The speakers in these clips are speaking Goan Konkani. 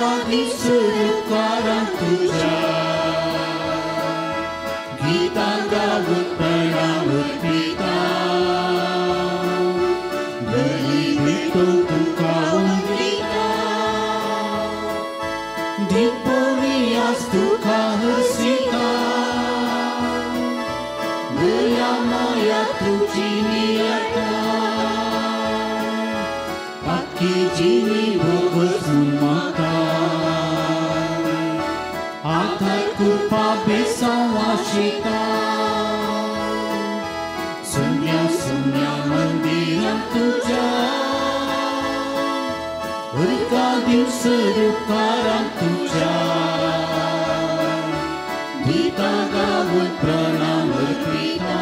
एका दीस उपकारां तुज्या गीतां गावन प्रणाम अर्पिता बली भेटोवन तुका वंदिता दीपवियास तुका हसिता दया माया तुजी नियता पातकी जिणी भोगसून म्हाका आतां कृपा बेसांव आशिता सुन्या सुन्या मंदिरां तुज्या एका दीस उपकारां तुज्या गीतां गावन प्रणाम अर्पिता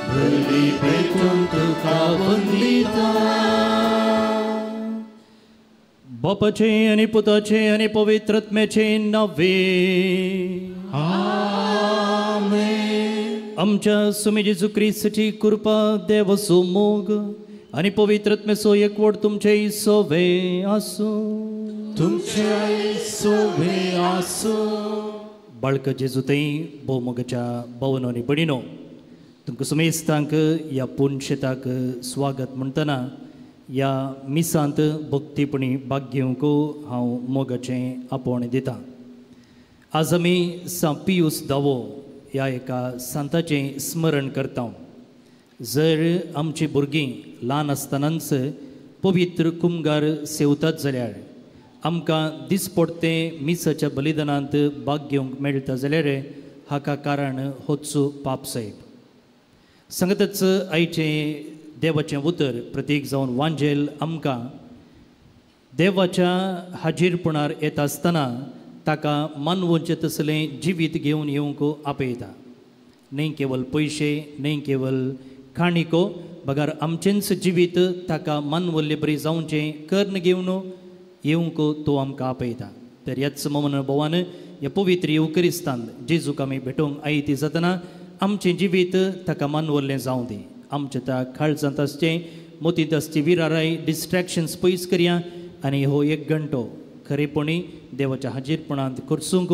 बली भेटोवन तुका वंदिता. बापाचे आनी पुताचे आनी पवित्र आत्म्याचे नावे आमेन. आमच्या स्वामी जेजू क्रिस्ताची कृपा, देवाचो मोग आनी पवित्र आत्म्याचो एकवट तुमचे सोवे आसूं. तुमचे सोवे आसूं. बाळक जेजू थंय भोवमोगाच्या भावनो आनी भयणीनो, तुमकां सुमेस्तांक ह्या पुनशेताक स्वागत म्हणटना ह्या मिसांत भक्तीपणी भाग घेवंक हांव मोगाचें आपोवणें दितां. आज आमी सांत पियूस दावो ह्या एका सांताचें स्मरण करता. जर आमचीं भुरगीं ल्हान आसतनाच पवित्र कुमगार सेवतात जाल्यार आमकां दिसपडतें मिसाच्या बलिदानांत भाग घेवंक मेळटा जाल्यार हाका कारण होच पाप साहेब. सांगतच आयचें देवाचें उतर प्रतीक जावन वांजेल आमकां देवाच्या हाजीरपणार येता आसतना ताका मानवचें तसलें जिवीत घेवन येवंक आपयता. न्हय केवल पयशे, न्हय केवल काणिको, बगर आमचेंच जिवीत ताका मानवल्ले बरी जावचें कर्ण घेवन येवंक तो आमकां आपयता. तर ह्याच ममन भोवान ह्या पवित्र येवकरिस्तान जेजूक आमी भेटोवंक आयती जातना आमचें जिवीत ताका मानवल्लें जावं दी. आमच्या त्या काळजांत आसचें, मोतींत आसची विराराय, डिस्ट्रेक्शन्स पयस करया आनी हो एक घंटो खरेपणी देवाच्या हाजीरपणांत खर्चूंक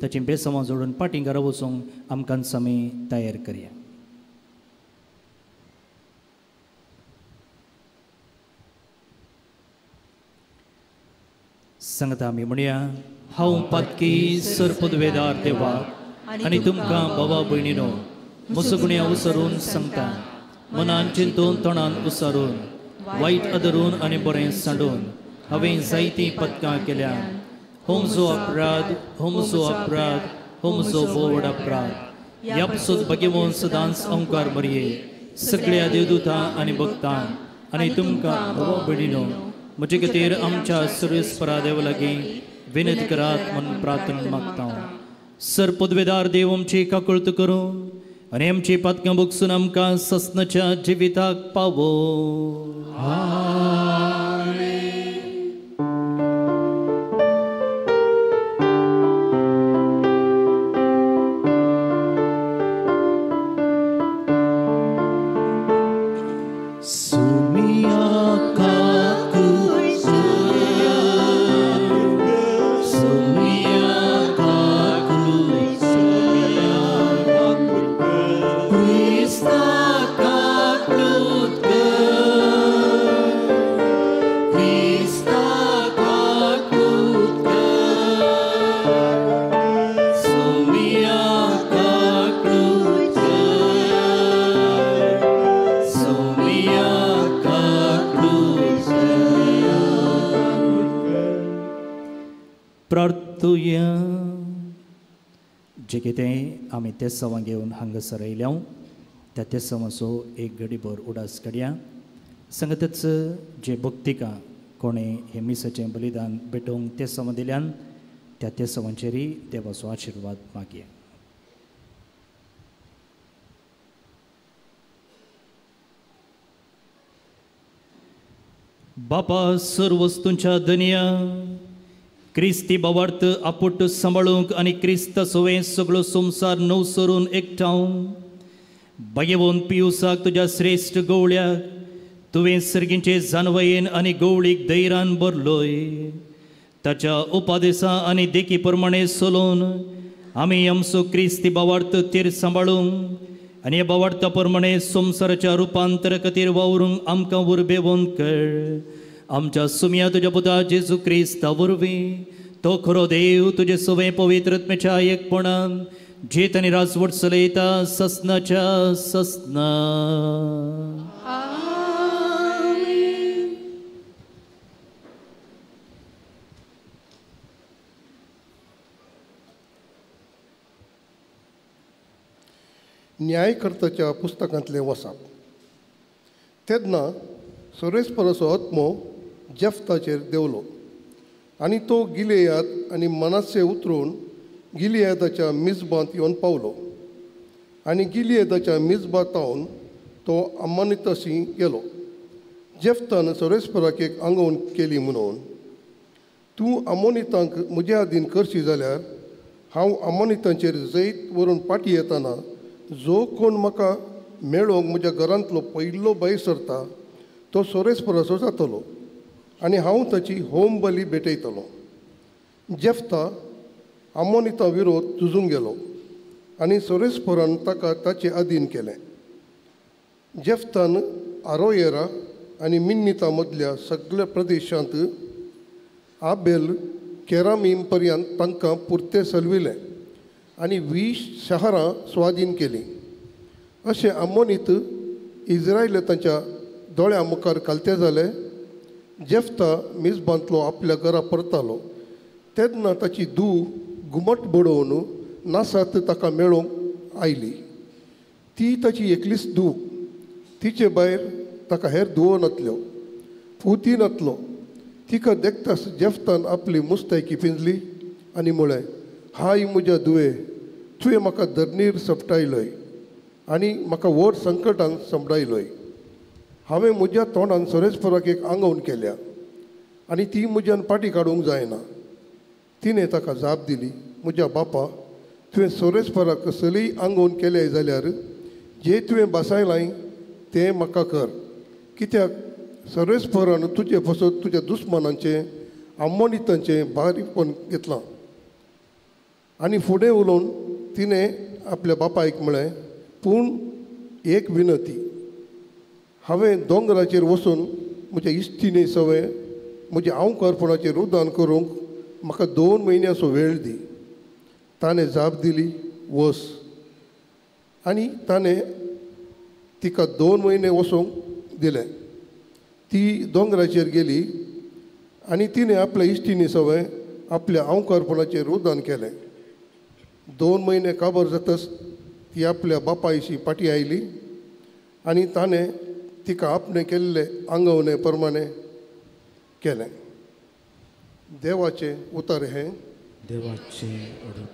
ताचीं बेसांवां जोडून पाटीं घरा वचूंक आमकां आमी तयार करया. सांगता आमी म्हणया, हांव पातकी सरपदवेदार देवा आनी तुमकां बाबा भयणीनो म्हजो उसरून सांगता, मनान चिंतून तोंडान उसारून वायट अदरून आनी बरें सांडून हांवें जायतीं पदकां केल्या. होमजो अपराध, होमजो अपराध, होमजो बोवड अपराध. ह्या पसून भगेवन सदांच ओंकार मरये सगळ्या देवदूतां आनी भक्तां आनी तुमकां बाबा भयणीनो म्हजे खातीर आमच्या सर्वेस्परा देवा लागीं विनंती करात म्हूण प्रार्थना मागता. सर पदवेदार देव आमची काकळत करूं आनी आमची पातकां भोगसून आमकां ससनाच्या जिविताक पावो. जे कितें आमी तेसांवां घेवन हांगासर आयल्या त्या तेसांवाचो एक घडीभर उडास काडया. सांगतच जे भक्तिका कोणें हें मिसाचें बलिदान भेटोवंक तेसांवां दिल्यान त्या तेसांवांचेरय देवाचो आशिर्वाद मागया. बापा सर्वस्तूंच्या धनया, क्रिस्ती बावार्थ आपुट सांबाळूंक आनी क्रिस्त सोवें सगळो संवसार नवसरून एकठावन बागेवन पियुसाक तुज्या श्रेश्ठ गवळ्याक तुवें सर्गींचे जानवयेन आनी गवळीक धैर्यान भरलोय. ताच्या उपादेसा आनी देखी प्रमाणे चलोवन आमी आमचो क्रिस्ती भावार्थ तीर सांबाळूंक आनी ह्या भावार्था प्रमाणे संवसाराच्या रुपांतरा खातीर वावरूंक आमकां उर्बेवंत कर. आमच्या सुमया तुज्या पुता जेजू क्रिस्ता वरवीं तो खरो देव तुजे सवें पवित्र आत्म्याच्या एकपणान जेत आनी राजवट चलयता ससनाच्या ससना. न्यायकर्ताच्या पुस्तकांतलें वसाप. तेन्ना सोरेस्पराचो आत्मो जेफ्ताचेर देंवलो आनी तो गिलेयाद आनी मनासे उतरून गिलियदाच्या मिजबांत येवन पावलो आनी गिलियदाच्या मिजबांतावन तो अम्मानितशी गेलो. जेफ्तान सोरेस्पराक एक आंगोवन केली म्हणून, तूं अमोनितांक म्हज्या आदीन करशी जाल्यार हांव अमोनितांचेर जैत व्हरून पाटी येताना जो कोण म्हाका मेळोवंक म्हज्या घरांतलो पयलो भायर सरता तो सोरेस्पराचो जातलो आनी हांव ताची होम बली भेटयतलो. जेफ्ता अमोनिता विरोध झुजूंक गेलो आनी सोरेस्परान ताका ताचे अधीन केलें. जेफ्तान आरोयेरा आनी मिन्निता मदल्या सगळ्या प्रदेशांत आबेल केरामीम पर्यंत तांकां पुरतें सलविलें आनी 20 शहरां स्वाधीन केलीं. अशें अमोनीत इस्रायल तांच्या दोळ्यां मुखार कालते जाले. जेफ्ता मिजबांतलो आपल्या घरा परतालो तेन्ना ताची धूव घुमट बडोवन नासात ताका मेळोवंक आयली. ती ताची एकलीच धूव, तिचे भायर ताका हेर धुवो नातल्यो, पुती नातलो. तिका देखताच जेफ्तान आपली मुस्तायकी पिंजली आनी म्हळें, हाय म्हज्या धुवे, तुवें म्हाका धरणीर सपटायलोय आनी म्हाका व्हड संकटान समडायलोय. हांवें म्हज्या तोंडान सोरेस्पराक एक आंगोवन केल्या आनी ती म्हज्यान पाटी काडूंक जायना. तिणें ताका जाप दिली, म्हज्या बापा, तुवें सोरेस्पराक कसलीय आंगोवन केल्याय जाल्यार जें तुवें बसायलाय तें म्हाका कर, कित्याक सोरेस्परान तुजे फसत तुज्या दुस्मानांचें अमोनितांचें बारीकपण घेतलां. आनी फुडें उलोवन तिणें आपल्या बापायक म्हळें, पूण एक विनती, हांवें दोंगराचेर वचून म्हज्या इश्टिणे सवें म्हज्या आंवकारपणाचेर रुदान करूंक म्हाका 2 म्हयन्याचो वेळ दी. ताणें जाप दिली, वस. आनी ताणें तिका 2 म्हयने वचूंक दिलें. ती दोंगराचेर गेली आनी तिणें आपल्या इश्टिणी सवें आपल्या आंवकारपणाचेर रुदान केलें. 2 म्हयने काबर जातच ती आपल्या बापायशी पाटी आयली आनी ताणें तिका आपणें केल्ले आंगवणे प्रमाणे केलें. देवाचें उतर हें. देवाचें उतर.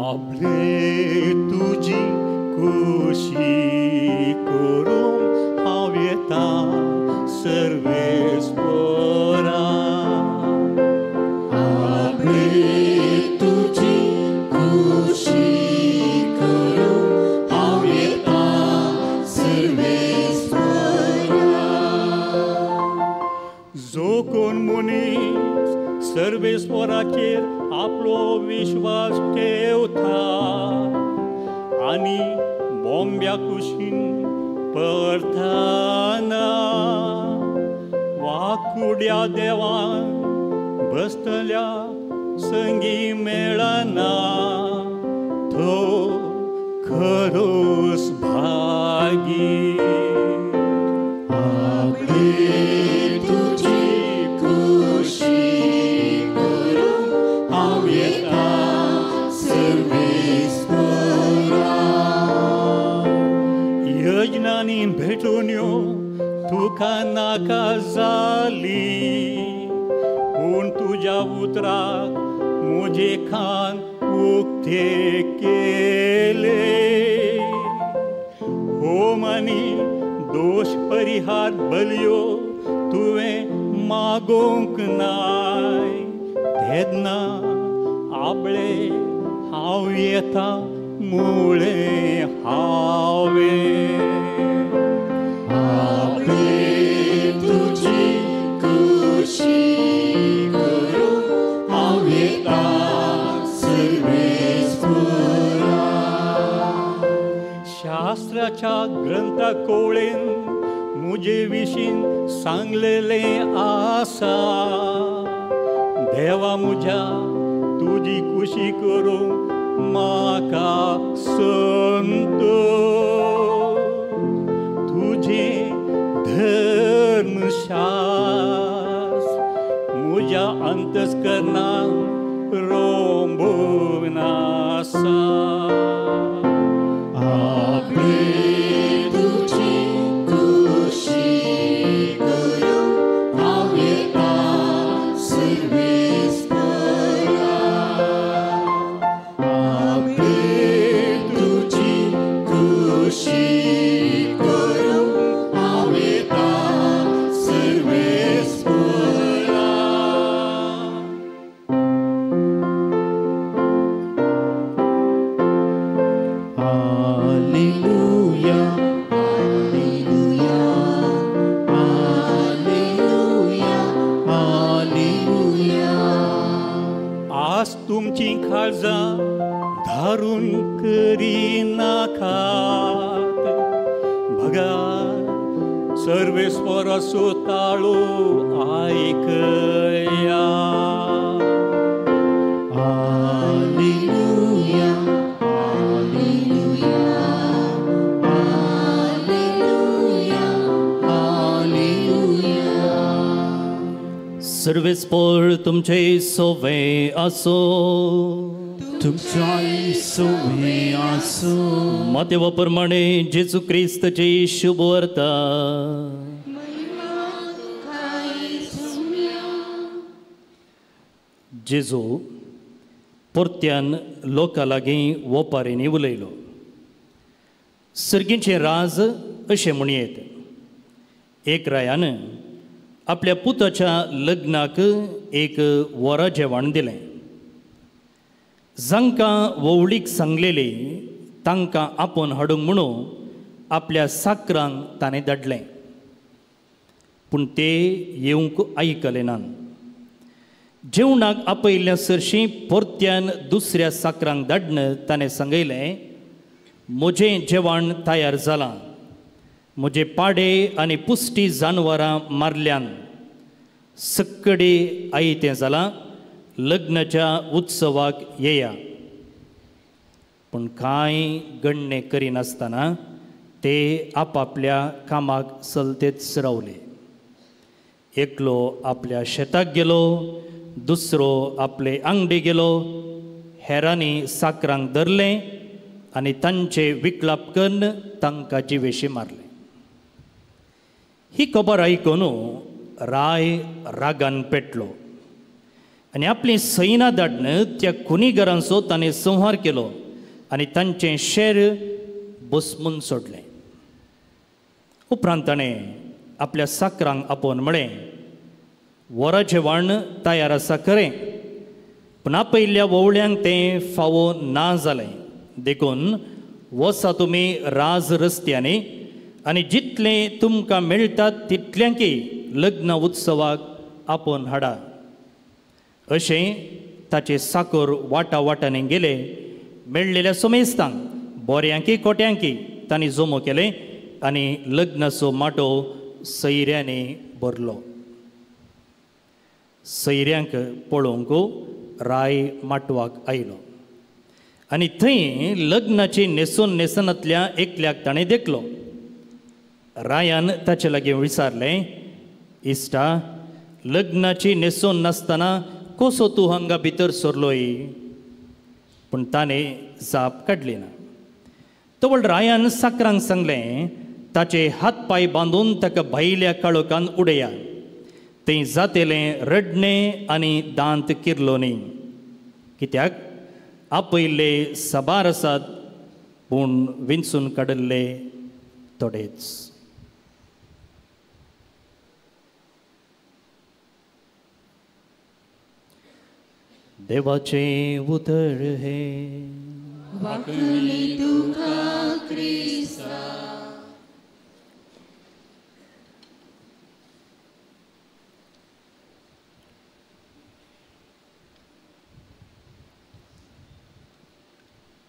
आपले तुजी खुशी करूंक हांव येता सर्वेस्परा. आपले तुजी खुशी करूंक हांव येता सर्वेस्परा. जो कोण मनीस सर्वेस्पराचेर आपलो विश्वास ठेवता आनी बोंब्या कुशीन परताना वाकुड्या देवान बसतल्या संगी मेळना तो खरोच भागी. आपले तुजी खुशी करूंक हांव येता सर्वेस्परा. यजनांनी भेटून यो तुका नाका जाली, पूण तुज्या उतराक म्हजे खान उक्ते केले. होम आनी दोश परिहार बलयो तुवें मागोंक नाय. तेन्ना आपले हांव येता मुळे हांवें. आपले तुजी खुशी करूंक हांव येता सर्वेस्परा. शास्त्राच्या ग्रंथा कोळेन मुजे विशीं सांगलेलें आसा. देवा मुज्या तुजी खुशी करूंक म्हाका संत. तुजें धर्मशास्त्र मुज्या अंतस्करणान रोंबून आसा. आपले तुजी खुशी करूंक हांव येता सर्वेस्परा. आपले तुजी खुशी करूंक हांव येता सर्वेस्परा. Alleluia, alleluia, alleluia, alleluia. आज तुमची काळजां धारून करिनाकात. बघा सर्वेस्पराचो ताळो आयकया. Alleluia, alleluia, alleluia, alleluia. सर्वेस्पर तुमचे सोवे आसो. तुमच्याय सोवे आसो. मातेवा प्रमाणे जेजू क्रिस्तची शुभवार्ता. जेजू परत्यान लोकां लागीं वोपारींनी उलयलो. सर्गीचें राज अशें म्हणयेत, एक रायान आपल्या पुताच्या लग्नाक एक वरा जेवण दिलें. जांकां वोवळीक सांगलेली तांकां आपोवन हाडूंक म्हणून आपल्या साकरांक ताणें धाडलें, पूण ते येवंक आयकले नात. जेवणाक आपयल्ल्या सरशीं परत्यान दुसऱ्या साकरांक धाडन ताणें सांगयलें, म्हजें जेवण तयार जालां, म्हजे पाडे आनी पुश्टी जानवरां मारल्यान, सक्कडे आयतें जालां, लग्नाच्या उत्सवाक येया. पूण कांय गणणे करिनासतना ते आपापल्या कामाक चलतेच रावले. एकलो आपल्या शेताक गेलो, दुसरो आपले आंगडी गेलो. हेरांनी साकरांक धरलें आनी तांचे विकलाप कन्न तांकां जिवेशी मारलें. ही खबर आयकून राय रागान पेटलो आनी आपली सैना धाडन त्या खुनीगरांचो ताणें संहार केलो आनी तांचें शेर बसमून सोडलें. उपरांत ताणें आपल्या साकरांक आपोवन म्हळें, वरा जेवण तयार आसा खरें, पूण आपयल्ल्या वोवळ्यांक तें फावो ना जालें. देखून वसा तुमी राज रस्त्यांनी आनी जितलें तुमकां मेळटात तितल्यांकी लग्न उत्सवाक आपोवन हाडा. अशें ताचे साकर वाटा वाटांनी गेले. मेळ्ळेल्या समेस्तांक बोऱ्यांकी कोट्यांकी तांणी जमो केलें आनी लग्नाचो माटो सैऱ्यांनी भरलो. सैऱ्यांक पळोवंक राय माटवाक आयलो आनी थंय लग्नाची न्हेसून न्हेसनांतल्या एकल्याक ताणें देखलो. रायान ताचे लागीं विचारलें, इश्टा, लग्नाची न्हेसून नासतना कसो तूं हांगा भितर सरलोय? पूण ताणें जाप काडली ना. तवळ रायान साकरांक सांगलें, ताचे हात पांय बांदून ताका भायल्या काळोखान उडया, थंय जातेलें रडणें आनी दांत किरलो न्ही. कित्याक आपयल्ले साबार आसात, पूण विंचून काडिल्ले थोडेच. देवाचें उतर हें. वाकली तुका क्रिस्ता.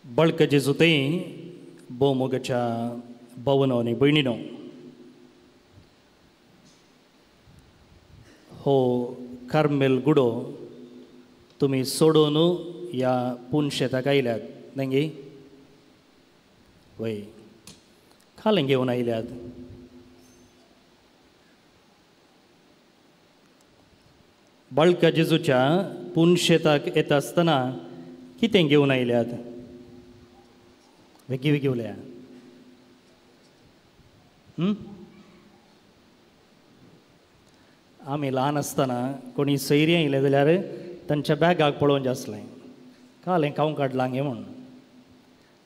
बळक जेजू थंय भोवमोगाच्या भवनो आनी भयणीनो, हो कार्मेल गुडो तुमी सोडून ह्या पुनशेताक आयल्यात न्ही? वय खालें घेवन आयल्यात. बाळका जेजूच्या पुनशेताक येता आसतना कितें घेवन आयल्यात? वेगळी वेगळी उलया. आमी ल्हान आसतना कोणी सैरी आयले जाल्यार तांच्या बॅगाक पळोवन आसलें काल हें खावंक काडलां गे म्हूण.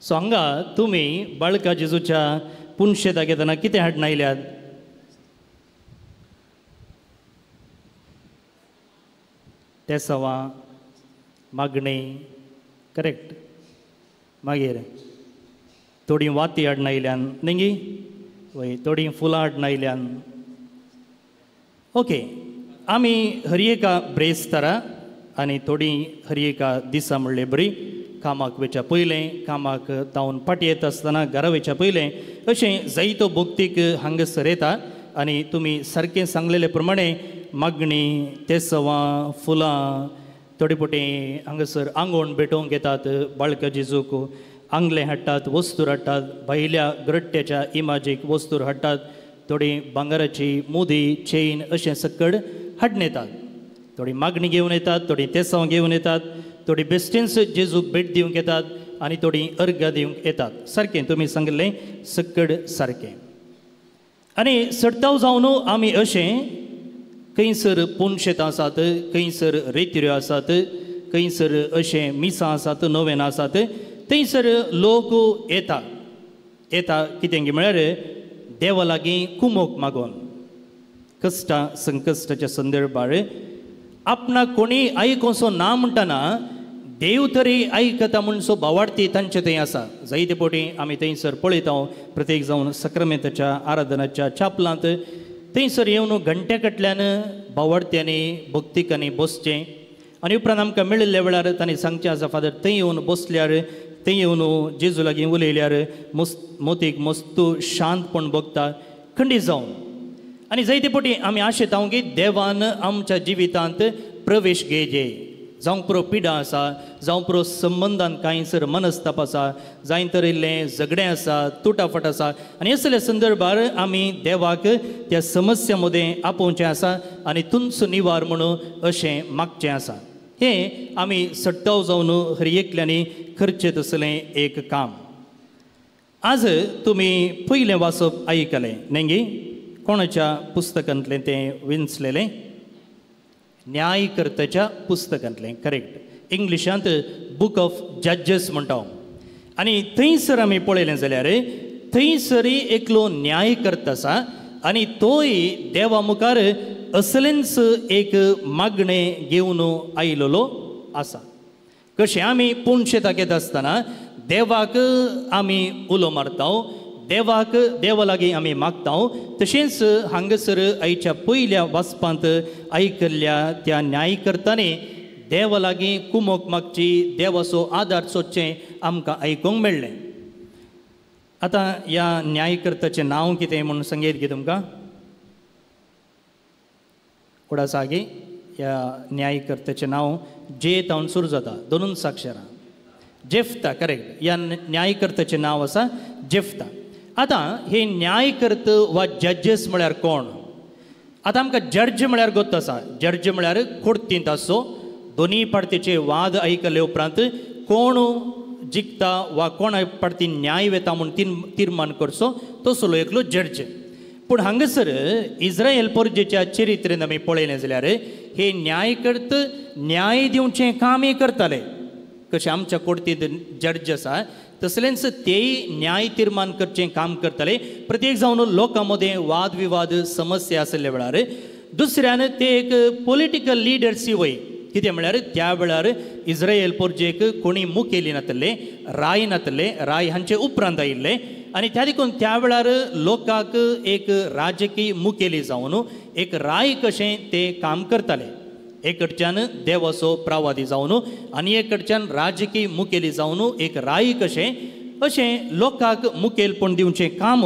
सो हांगा तुमी बाळका जेजूच्या पुनशेताक येतना कितें हाडून आयल्यात? तेसवां, मागणी, करेक्ट. मागीर थोडीं वाती हाडून आयल्यान न्ही? वय, थोडीं फुलां हाडून आयल्यान. ओके, आमी हर एका ब्रेस्तारा आनी थोडीं हर एका दिसा म्हणले बरी कामाक वयच्या पयलें, कामाक तावन फाटीं येता आसतना घरा वयच्या पयलें अशें जायतो भक्तीक हांगासर येता. आनी तुमी सारकें सांगलेले प्रमाणे मागणी, तेसवां, फुलां, थोडे फावटी हांगासर आंगवण भेटोवंक येतात बाळका जेजूक, आंगलें हाडटात, वस्तूर हाडटात, भायल्या ग्रट्ट्याच्या इमाजीक वस्तूर हाडटात, थोडी भांगराची मुदी, चेन अशें सकड हाडून येतात. थोडी मागणी घेवन येतात, थोडी तेसांव घेवन येतात, थोडी बेस्टीन्स जेजूक भेट दिवंक येतात आनी थोडी अर्घां दिवंक येतात. सारकें तुमी सांगिल्लें सकड सारकें. आनी सडताव जावन आमी अशें खंयसर पुनशेतां आसात, खंयसर रेतिऱ्यो आसात, खंयसर अशें मिसां आसात, नोवेनां आसात, थंयसर लोक येता. येता कितें म्हळ्यार देवा लागीं कुमोक मागोन कश्टां संकश्टाच्या संदर्भार आपणाक कोणी आयकोसो ना म्हणटना देव तरी आयकता म्हूण सो भावार्थी तांचे थंय आसा. जायते फावटी आमी थंयसर पळयता, प्रत्येक जावन सक्रामेंताच्या आराधनाच्या चापलांत थंयसर येवन घंट्या कडल्यान भावार्थ्यांनी भक्तिकांनी बसचें आनी उपरांत आमकां मेळिल्ल्या वेळार तांणी सांगचें आसा, फादर थंय येवन बसल्यार, थंय येवन जेजू लागीं उलयल्यार मोतीक मस्तू शांतपण भोगता खंडीत जावन. आनी जायते फावटी आमी आशेता की देवान आमच्या जिवितांत प्रवेश घेवचे. जावं पुरो पिडा आसा, जावं पुरो संबंदान कांयसर मनस्ताप आसा, जाय तर इल्लें झगडें आसा, तुटाफट आसा, आनी असल्या संदर्भार आमी देवाक त्या समस्या मदें आपोवचें आसा आनी तुमचो निवार म्हणून अशें मागचें आसा. हें आमी सट्टाव जावन हर एकल्यांनी करचें तसलें एक काम. आज तुमी पयलें वाचप आयकलें न्ही? कोणाच्या पुस्तकांतलें तें विंचलेलें? न्यायकर्त्याच्या पुस्तकांतलें, करेक्ट. इंग्लिशांत बूक ऑफ जजेस म्हणटा. आनी थंयसर आमी पळयलें जाल्यार थंयसरय एकलो न्यायकर्ता आसा आनी तोय देवा मुखार असलेंच एक मागणें घेवन आयलेलो आसा. कशें आमी पुनशेताक येता आसतना देवाक आमी उलो मारता, देवाक देवा लागीं आमी मागता, तशेंच हांगासर आयच्या पयल्या वाचपांत आयकल्ल्या त्या न्यायकर्तांनी देवा लागीं कुमोक मागची, देवाचो आदार सोदचें आमकां आयकूंक मेळ्ळें. आतां ह्या न्यायकर्ताचें नांव कितें म्हूण सांगयत गे तुमकां? कोणाचा गे ह्या न्यायकर्त्याचें नांव जे तावन सुरू जाता, दोनूच अक्षरां, जेफ्ता, करेक्ट. ह्या न्यायकर्त्याचें नांव आसा जेफ्ता. आतां हे न्यायकर्त वा जजेस म्हळ्यार कोण? आतां आमकां जड्ज म्हळ्यार गोत आसा. जड्ज म्हळ्यार कोर्तींत आसचो, दोनूय पार्टीचे वाद आयकले उपरांत कोण जिखता वा कोणा पार्टी न्याय वेता म्हूण तीर्मान करचो तसलो एकलो जड्ज. पूण हांगासर इस्रायल परजेच्या चरित्रेन आमी पळयलें जाल्यार हे न्यायकर्त न्याय दिवचें कामय करताले. कशें आमच्या कोर्तींत जड्ज आसा तसलेंच तेय न्याय तीर्मान करचें काम करताले. प्रत्येक जावन लोकां मदें वाद विवाद समस्या आशिल्ल्या वेळार दुसऱ्यान ते एक पॉलिटिकल लिडर्सी वय, कितें म्हळ्यार त्या वेळार इस्रायल पोरजेक कोणी मुखेली नातले, राय नातले, राय हांचे उपरांत आयिल्ले आनी त्या देखून त्या वेळार लोकांक एक राजकीय मुखेली जावन एक राय कशें ते काम करताले. एक कडच्यान देवाचो प्रवादी जावन आनी एक कडच्यान राजकीय मुखेली जावन एक राय कशें अशें लोकांक मुखेलपण दिवचें काम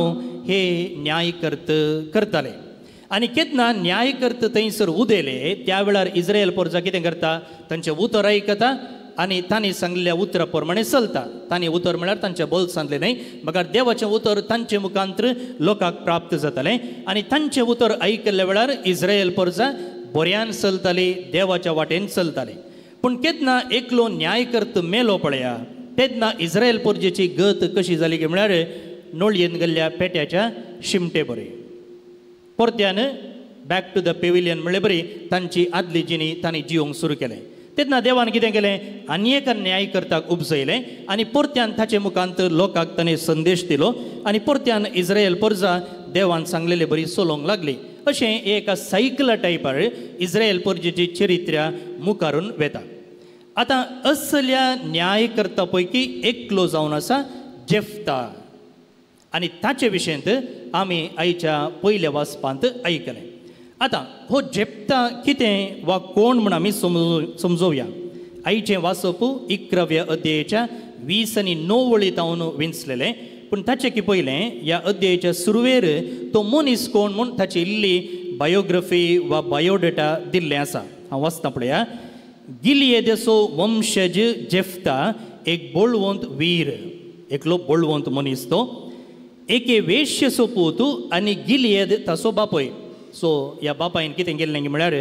हे न्यायकर्त करताले. आनी केन्ना न्यायकर्त थंयसर उदेले त्या वेळार इस्रायल पोरजा कितें करता, तांचें उतर आयकता आनी तांणी सांगल्या उतरा प्रमाणे चलता. तांणी उतर म्हळ्यार तांच्या बोल्सांतलें न्हय, मगर देवाचें उतर तांचे मुखांतर लोकांक प्राप्त जातालें आनी तांचें उतर आयकल्ल्या वेळार इस्रायल पोरजा बऱ्यान चलताली, देवाच्या वाटेन चलताली. पूण केन्ना एकलो न्यायकर्त मेलो पळया तेन्ना इस्रायल पोरजेची गत कशी जाली की म्हळ्यार नोळयेन गेल्ल्या पेट्याच्या शिमटे बरी परत्यान बॅक टू the pavilion म्हणले बरी तांची आदली जिणी तांणी जिवंक सुरू केलें. तेन्ना देवान कितें केलें, आनी एका न्यायकर्ताक उपजयलें आनी परत्यान ताचे मुखांत लोकांक ताणें संदेश दिलो आनी परत्यान इस्रायल पोरजा देवान सांगलेले बरी चलोवंक लागली. अशें एका सायकला टायपार इस्रायल पोरजेची चरित्र्या मुखारून वेता. आतां असल्या न्यायकर्ता पैकी एकलो जावन आसा जेफ्ता आनी ताचे विशयंत आमी आयच्या पयल्या वाचपांत आयकलें. आतां हो जेफ्ता कितें वा कोण म्हूण आमी समजोवया. आयचें वाचप 11व्या अध्यायाच्या 20 आनी 9 वळी तावन विंचलेलें. पूण ताचें की पयलें ह्या अध्यायाच्या सुरवेर तो मनीस कोण म्हूण ताची इल्ली बायोग्राफी वा बायोडेटा दिल्लें आसा. हांव वाचता पळया. गिलियेदाचो वंशज जेफ्ता एक बळवंत वीर, एकलो बळवंत मनीस तो, एके वेश्येचो पूत आनी गिलियेद ताचो बापूय. सो ह्या बापायन कितें केल्लें म्हळ्यार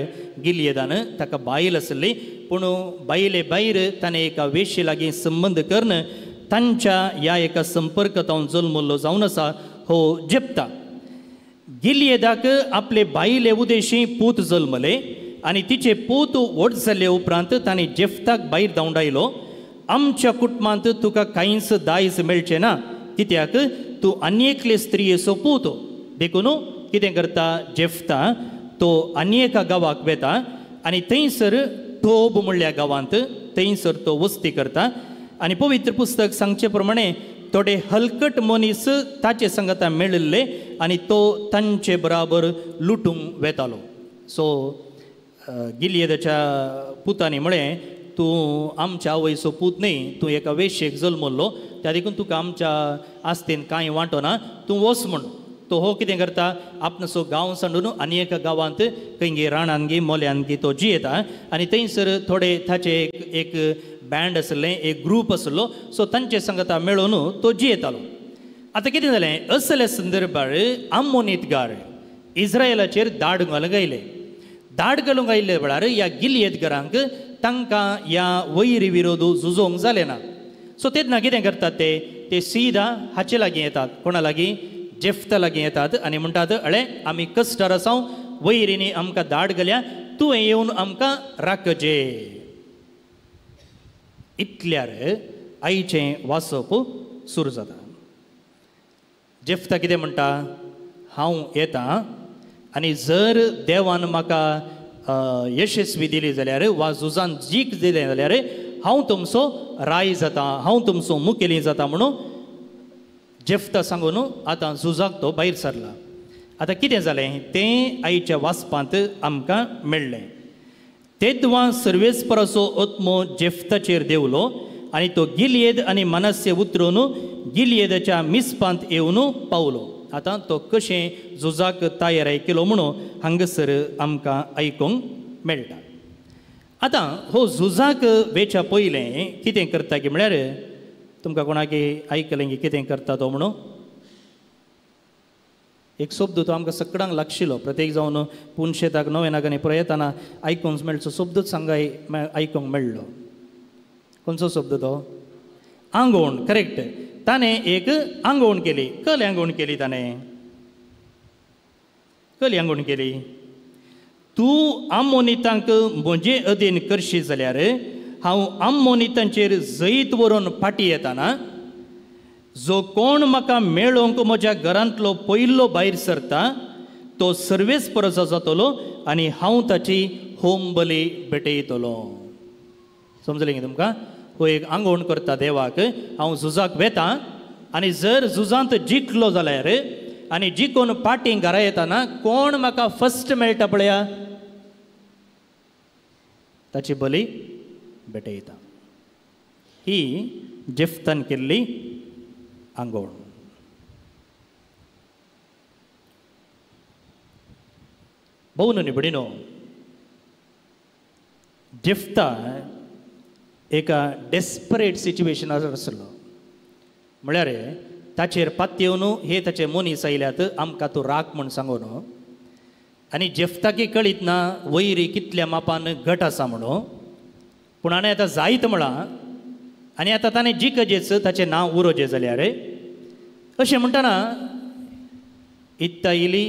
गिलियेदान ताका बायल आसली, पूण बायले भायर ताणें एका वेश्ये लागीं संबंद करून तांच्या ह्या एका संपर्कांत जल्मल्लो जावन आसा हो जेफ्ता. गिलियेदाक आपले बायले उदेशी पूत जल्मले आनी तिचे पूत व्हड जाले उपरांत ताणें जेफ्ताक भायर धांवडायलो. आमच्या कुटुंबांत तुका कांयच दायज मेळचें ना, कित्याक तूं आनी एकले स्त्रियेचो पूत. देखून कितें करता जेफ्ता, तो आनी एका गांवाक वेता आनी थंयसर टोब म्हणल्या गांवांत थंयसर तो वस्ती करता. आनी पवित्र पुस्तक सांगचे प्रमाणे थोडे हलकट मनीस ताचे सांगता मेळिल्ले आनी तो तांचे बराबर लुटूंक वेतालो. सो गिलियेदाच्या पुतांनी म्हळें, तूं आमच्या आवयचो पूत न्हय, तूं एका वेश्येक जल्मल्लो, त्या देखून तुका आमच्या आस्तेन कांय वांटो ना, तूं वच म्हूण. तो हो कितें करता, आपणाचो गांव सांडून आनी एका गांवांत खंय राणान गी मोल्यान गी तो जियेता आनी थंयसर थोडे ताचे एक बँड आसलें, एक ग्रूप आसलो, सो तांचे सांगता मेळोवन तो जियेतालो. आतां कितें जालें, असल्या संदर्भार आमोनीतगार इस्रायलाचेर दाड घालूंक आयले. दाड घालूंक आयिल्ले वेळार ह्या गिलियेदगारांक तांकां ह्या वैरी विरोध झुजोवंक जालें ना. सो तेन्ना कितें करतात ते, ते सीधा हाचे लागीं येतात, कोणा लागीं, जेफ्ता लागीं येतात आनी म्हणटात, अळे आमी कश्टार आसाव, वैरींनी आमकां दाड घाल्या, तुवें येवन आमकां राखचे. इतल्यार आईचें वाचप सुरू जाता. जेफ्ता कितें म्हणटा, हांव येता आनी जर देवान म्हाका यशस्वी दिली जाल्यार वा झुजान जीक दिलें जाल्यार हांव तुमचो राय जाता, हांव तुमचो मुखेली जाता म्हणून जेफ्ता सांगून आतां झुजाक तो भायर सरला. आतां कितें जालें तें आयच्या वाचपांत आमकां मेळ्ळें. तेदवां सर्वेस्पराचो आत्मो जेफ्ताचेर देंवलो आनी तो गिलियेद आनी मनस्य उतरून गिलियेदाच्या मिसपांत येवन पावलो. आतां तो कशें झुजाक तयार केलो म्हणून हांगासर आमकां आयकूंक मेळटा. आतां हो झुजाक वेच्या पयलें कितें करता की म्हळ्यार तुमकां कोणाक आयकलें की कितें करता तो म्हणून एक शब्द तो आमकां सगळ्यांक लागशिल्लो, प्रत्येक जावन पुनशेताक नवेनाक आनी प्रयताना आयकूंक मेळचो शब्दूच सांगाय आयकूंक मेळ्ळो. खंयचो शब्द तो? आंगवण. करेक्ट. ताणें एक आंगवण केली. कली आंगवण केली ताणें? कली आंगवण केली? तूं आमोनितांक म्हजे अधीन करशी जाल्यार हांव आमोनितांचेर जैत व्हरून फाटीं येताना जो कोण म्हाका मेळोवंक म्हज्या घरांतलो पयलो भायर सरता तो सर्वेस परस जातलो आनी हांव ताची होम बली भेटयतलो. समजलें गे तुमकां? हो एक आंगवण करता देवाक, हांव झुजाक वेता आनी जर झुजांत जिखलो जाल्यार आनी जिखून पाटीं घरा येताना कोण म्हाका फस्ट मेळटा पळया ताची बली भेटयता. ही जेफ्तान केल्ली आंगवण. भोव निबडिनो जेफ्ता एका डेस्परेट सिच्युएशनार आसलो. म्हळ्यार ताचेर पातयेवन हे ताचे मनीस आयल्यात आमकां तूं राख म्हूण सांगून, आनी जेफ्ताकी कळीत ना वैरी कितल्या मापान घट आसा म्हणून, पूण आनी आतां जायत म्हळां आनी आतां ताणें जिखजेच ताचें नांव उरोजें जाल्यार अशें म्हणटना इत्ता इली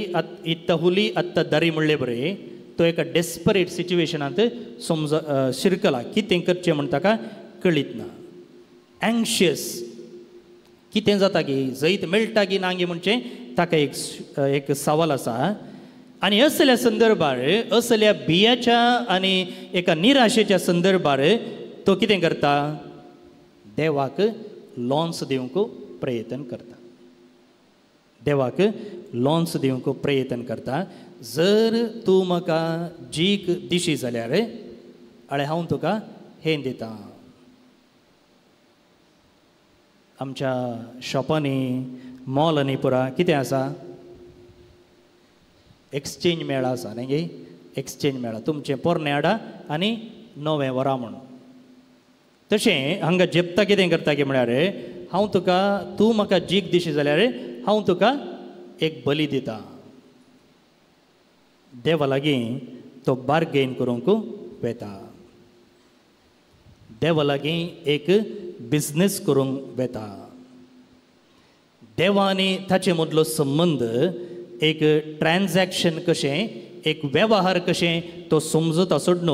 इत्ता हुली आत्ता दरी म्हणले बरें तो एका डेस्परेट सिच्युएशनांत समज शिरकला, कितें करचें म्हण ताका कळीत ना, एंक्शियस, कितें जाता की जैत मेळटा की ना गी म्हणचें ताका एक एक सवाल आसा. आनी असल्या संदर्भार असल्या भियाच्या आनी एका निराशेच्या संदर्भार तो कितें करता, देवाक लॉन्स दिवंक प्रयत्न करता, देवाक लॉन्स दिवंक प्रयत्न करता. जर तूं म्हाका जीक दिशी जाल्यार आळे हांव तुका हें दिता. आमच्या शॉपांनी मॉलांनी पुरा कितें आसा, एक्सचेंज मेळा आसा न्ही गे, एक्सचेंज मेळा, तुमचें पोरणें हाडा आनी नवें व्हरा म्हूण. तशें हांगा जेप्ता कितें करता की म्हळ्यार हांव तुका, तूं म्हाका जीक दिशी जाल्यार हांव तुका एक बली दिता. देवा लागीं तो बार्गेन करूंक वेता, देवा लागीं एक बिजनेस करूंक वेता. देवा आनी ताचे मदलो संबंद एक ट्रान्जॅक्शन कशें, एक वेव्हार कशें तो समजता सोडून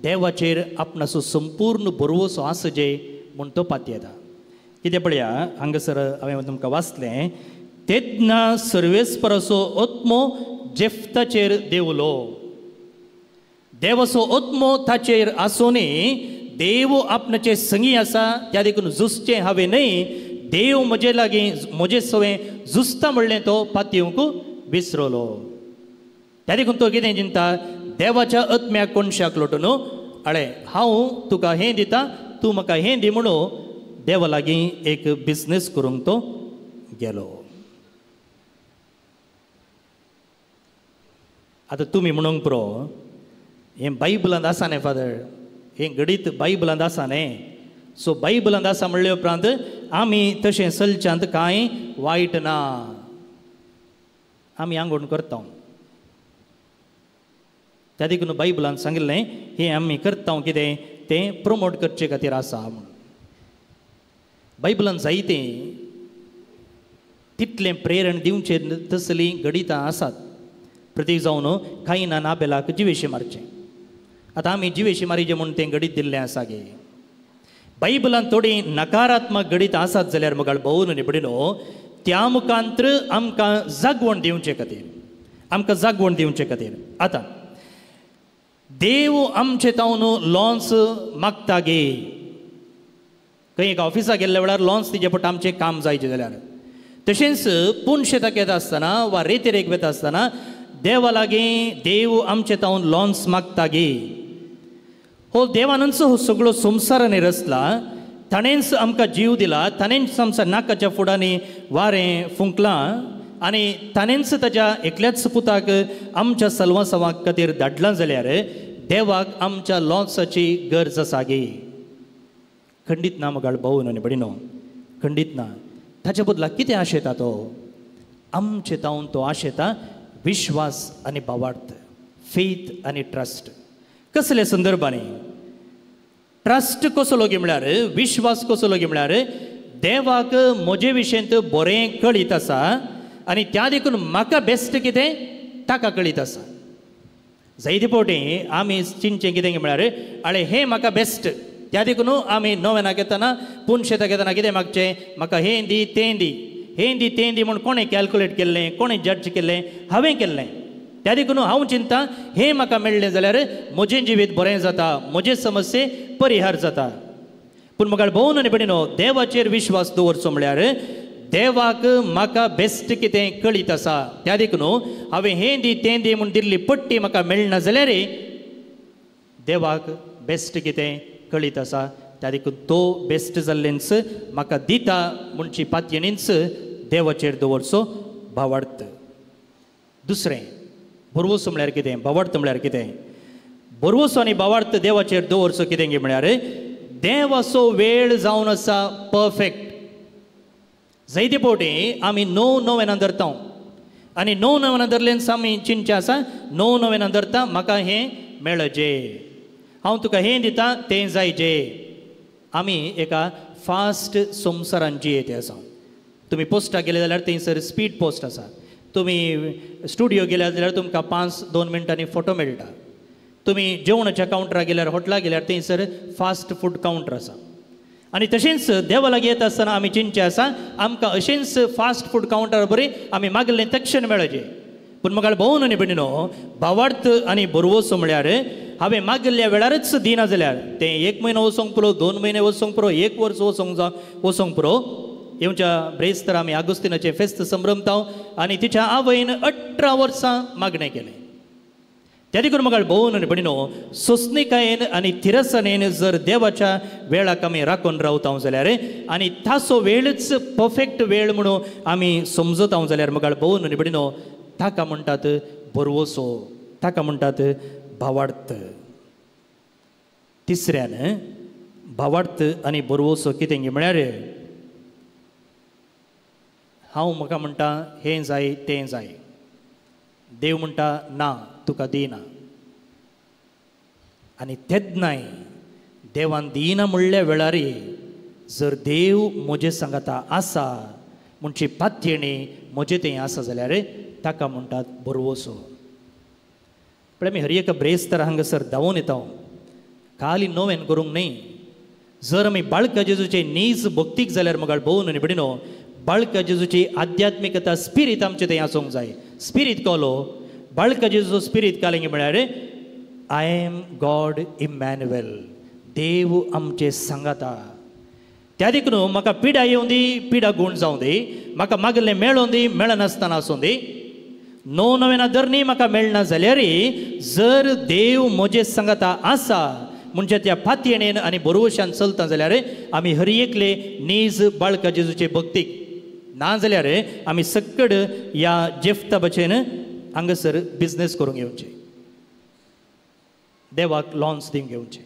देवाचेर आपणाचो संपूर्ण भरवसो आसा जे म्हूण तो पातयेता. कितें पळया हांगासर हांवें तुमकां वाचलें, तेन्ना सर्वेस्पराचो आत्मो जेफ्ताचेर देवलो. देवाचो आत्मो ताचेर आसूनय देव आपणाचे संगी आसा, त्या देखून झुजचें हांवें न्हय, देव म्हजे लागीं म्हजे सवें झुजता म्हणलें तो पातयेवंक विसरलो. त्या देखून तो कितें चिंता, देवाच्या आत्म्याक कोणशाक लोटून आळे हांव तुका हें दिता, तूं म्हाका हें दी म्हणून देवा लागीं एक बिजनेस करूंक तो गेलो. आतां तुमी म्हणूंक पुरो हें बायबलांत आसा न्ही फादर, हें घडीत बायबलांत आसा न्ही, सो बायबलांत आसा म्हणले उपरांत आमी तशें चलच्यांत कांय वायट ना, आमी आंगवण करता. त्या देखून बायबलान सांगिल्लें हें आमी करता कितें तें प्रमोट करचे खातीर आसा म्हणून. बायबलान जायतें तितलें प्रेरण दिवचें तसलीं घडितां आसात. प्रतीक जावन कांय ना नाबेलाक जिवेशी मारचें, आतां आमी जिवेशी मारीचें म्हूण तें घडीत दिल्लें आसा गे. बायबलान थोडीं नकारात्मक घडितां आसात जाल्यार मुखार भोवन निबडिनो त्या मुखांत्र आमकां जागवण दिवचे खातीर, आमकां जागवण दिवचे खातीर. आतां देव आमचे तावन लॉन्स मागता गे, खंय एका ऑफिसाक गेल्ल्या वेळार लॉन्स दिचें पडटा आमचें काम जायचें जाल्यार. तशेंच पूण शेताक येता आसतना वा रेतेरेक वेता आसतना देवा लागीं देव आमचे तावन लॉन्स मागता गे. हो देवानूच हो सगळो संवसारांनी रचला, ताणेंच आमकां जीव दिला, ताणेंच आमच्या नाकाच्या फुडांनी वारें फुंकलां आनी ताणेंच ताच्या एकल्याच पुताक आमच्या सलवासांवा खातीर धाडलां जाल्यार देवाक आमच्या लॉन्साची गरज आसा गे. खंडीत ना मगाळ भोवन आनी बडिनो, खंडीत ना. ताच्या बदला कितें आशेता तो, आमचे तावन तो आशेता विश्वास आनी भावार्थ, फेथ आनी ट्रस्ट. कसल्या संदर्भांनी ट्रस्ट कसलो गे म्हळ्यार, विश्वास कसलो गे म्हळ्यार देवाक म्हजे विशयंत बरें कळीत आसा आनी त्या देखून म्हाका बेस्ट कितें ताका कळीत आसा. जायते फावटी आमी चिंतचें कितें म्हळ्यार आळे हें म्हाका बेस्ट, त्या देखून आमी नवेनाक येतना पूण शेताक येतना कितें मागचें, म्हाका हें दी तें दी, हें दी तें दी म्हूण कोणें कॅल्कुलेट केल्लें, कोणें जज केल्लें? हांवें केल्लें. त्या देखून हांव चिंता हें म्हाका मेळ्ळें जाल्यार म्हजें जिवीत बरें जाता, म्हजे समस्ये परिहार जाता. पूण म्हाका भोवन आनी भयणीनो, देवाचेर विश्वास दवरचो म्हळ्यार देवाक म्हाका बेस्ट कितें कळीत आसा. त्या देखून हांवें हें दी तें दी म्हूण दिल्ली पट्टी म्हाका मेळना जाल्यार देवाक बेस्ट कितें कळीत आसा, त्या देखून तो बेस्ट जाल्लेंच म्हाका दिता म्हणची पातयेनीच देवाचेर दवरचो भावार्थ. दुसरें भरवंसो म्हळ्यार कितें, भावार्थ म्हळ्यार कितें? भरवंसो आनी भावार्थ देवाचेर दवरचो कितें म्हळ्यार देवाचो वेळ जावन आसा परफेक्ट. जायते फावटी आमी 9 नोवेनां धरता आनी 9 नोवेनां धरल्यान आमी चिंतचें आसा 9 नोवेनां धरता म्हाका हें मेळजे, हांव तुका हें दिता तें जायजे. आमी एका फास्ट संवसारान जियेते आसा. तुमी पोस्टाक गेले जाल्यार थंयसर स्पीड पोस्ट आसा, तुमी स्टुडियो गेल्यार जाल्यार तुमकां 5-2 मिनटांनी फोटो मेळटा, तुमी जेवणाच्या कावंटराक गेल्यार हॉटेलाक गेल्यार थंयसर फास्ट फूड कावंटर आसा. आनी तशेंच देवा लागीं येता आसतना आमी चिंतचें आसा आमकां अशेंच फास्ट फूड कावंटर बरी आमी मागलें तक्षण मेळचें. पूण म्हाका भोवन आनी भयणीनो, भावार्थ आनी भरवंसो म्हळ्यार हांवें मागिल्ल्या वेळारच दिना जाल्यार तें 1 म्हयनो वचोंक पुरो, 2 म्हयने वचोंक पुरो, 1 वर्स वचोंक पुरो. येवच्या ब्रेस्तर आमी आगोस्तिनाचें फेस्त संभ्रमता आनी तिच्या आवयन 18 वर्सां मागणें केलें. त्या देखून म्हाका भोवन आनी भयणीनो, सोंसणीकायेन आनी थिरसणेन जर देवाच्या वेळाक आमी राखून रावता जाल्यार आनी ताचो वेळच परफेक्ट वेळ म्हणून आमी समजता जाल्यार म्हाका भोवन आनी भयणीनो, ताका म्हणटात भरवंसो, ताका म्हणटात भावार्थ. तिसऱ्यान भावार्थ आनी भरवंसो कितें म्हळ्यार हांव म्हाका म्हणटा हें जाय तें जाय, देव म्हणटा ना तुका दिना. आनी तेन्नाय देवान दिना म्हणल्या वेळार जर देव म्हजे सांगाता आसा म्हणची पातयेणी म्हजें तें आसा जाल्यार ताका म्हणटात भरवंसो. पण आमी हर एका ब्रेस्तर हांगासर धांवून येता, खाली नोवेन करूंक न्हय. जर आमी बाळका जेजूचे नीज भक्तीक जाल्यार म्हाका भोवन आनी भयणीनो, बाळका जेजूची आध्यात्मिकता स्पिरीत आमचें थंय आसूंक जाय. स्पिरीत कोलो बाळका जेजूचो स्पिरीत कालें म्हळ्यार I am God Emmanuel, देव आमचे सांगाता. त्या देखून म्हाका पिडा येवं दी, पिडा गूण जावं दी, म्हाका मागलें मेळों दी, मेळनासतना आसूं दी, 9 नोवेनां धरणी म्हाका मेळना जाल्यार जर देव म्हजे सांगाता आसा म्हणजे त्या पातयेणेन आनी भरवंशान चलता जाल्यार आमी हर एकले नीज बाळका जेजूचे भक्तीक ना जाल्यार आमी सक्कड ह्या जेफ्ता भशेन हांगासर बिजनेस करूंक येवचें, देवाक लॉन्स दिवंक घेवचें.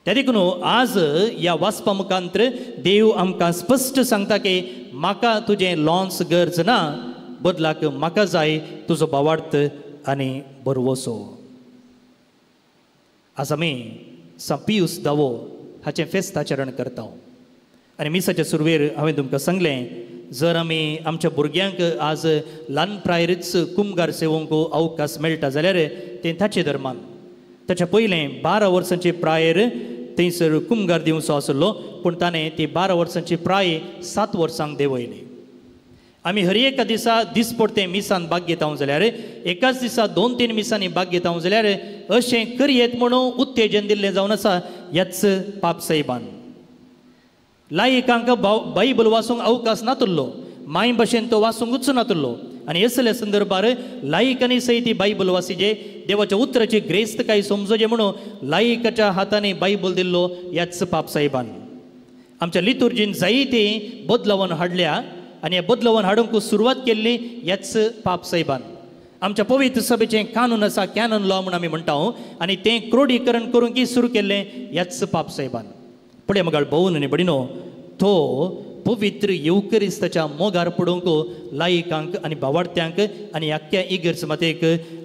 त्या देखून आज ह्या वाचपा मुखांतर देव आमकां स्पश्ट सांगता की म्हाका तुजें लॉन्स गरज ना, बदलाक म्हाका जाय तुजो भावार्थ आनी भरवंसो. आज आमी सांत पियूस दावो हाचें फेस्त आचरण करता आनी मिसाचे सुरवेर हांवें तुमकां सांगलें, जर आमी आमच्या भुरग्यांक आज ल्हान प्रायरीच कुमगार सेवंक अवकाश मेळटा जाल्यार तें ताचे धर्मान. ताच्या पयलें 12 वर्सांचे प्रायर थंयसर कुमगार दिवचो आसलो, पूण ताणें ती 12 वर्सांची प्राय 7 वर्सांक देंवयली. आमी हर एका दिसा दिसपडतें मिसान भाग घेता जाल्यार एकाच दिसा 2-3 मिसांनी भाग घेता जाल्यार अशें करयेत म्हणून उत्तेजन दिल्लें जावन आसा ह्याच पाप साहेबान. लायकांक बायबल वाचूंक अवकाश नातुल्लो, माय भाशेन तो वाचूंकूच नातुल्लो. आनी असल्या संदर्भार लायकांनी सयत ती बायबल वाचिजे, देवाच्या उतराची ग्रेस्त काय समजोजे म्हणून लायकाच्या हातांनी बायबल दिल्लो ह्याच पाप साहेबान. आमच्या लितुर्जीन जायती बदलावन हाडल्या आनी ह्या बदलावन हाडूंक सुरवात केल्ली ह्याच पाप साहेबान. आमच्या पवित्र सभेचें कानून आसा, कॅनन लॉ म्हूण आमी म्हणटा, आनी तें क्रोडीकरण करूंक सुरू केल्लें ह्याच पाप साहेबान. पळय मगाळ भोवन आनी भयणीनो, तो पवित्र येवकरिस्ताच्या मोगार पडूंक लायकांक आनी भावार्थ्यांक आनी आख्ख्या इगर्ज मातेक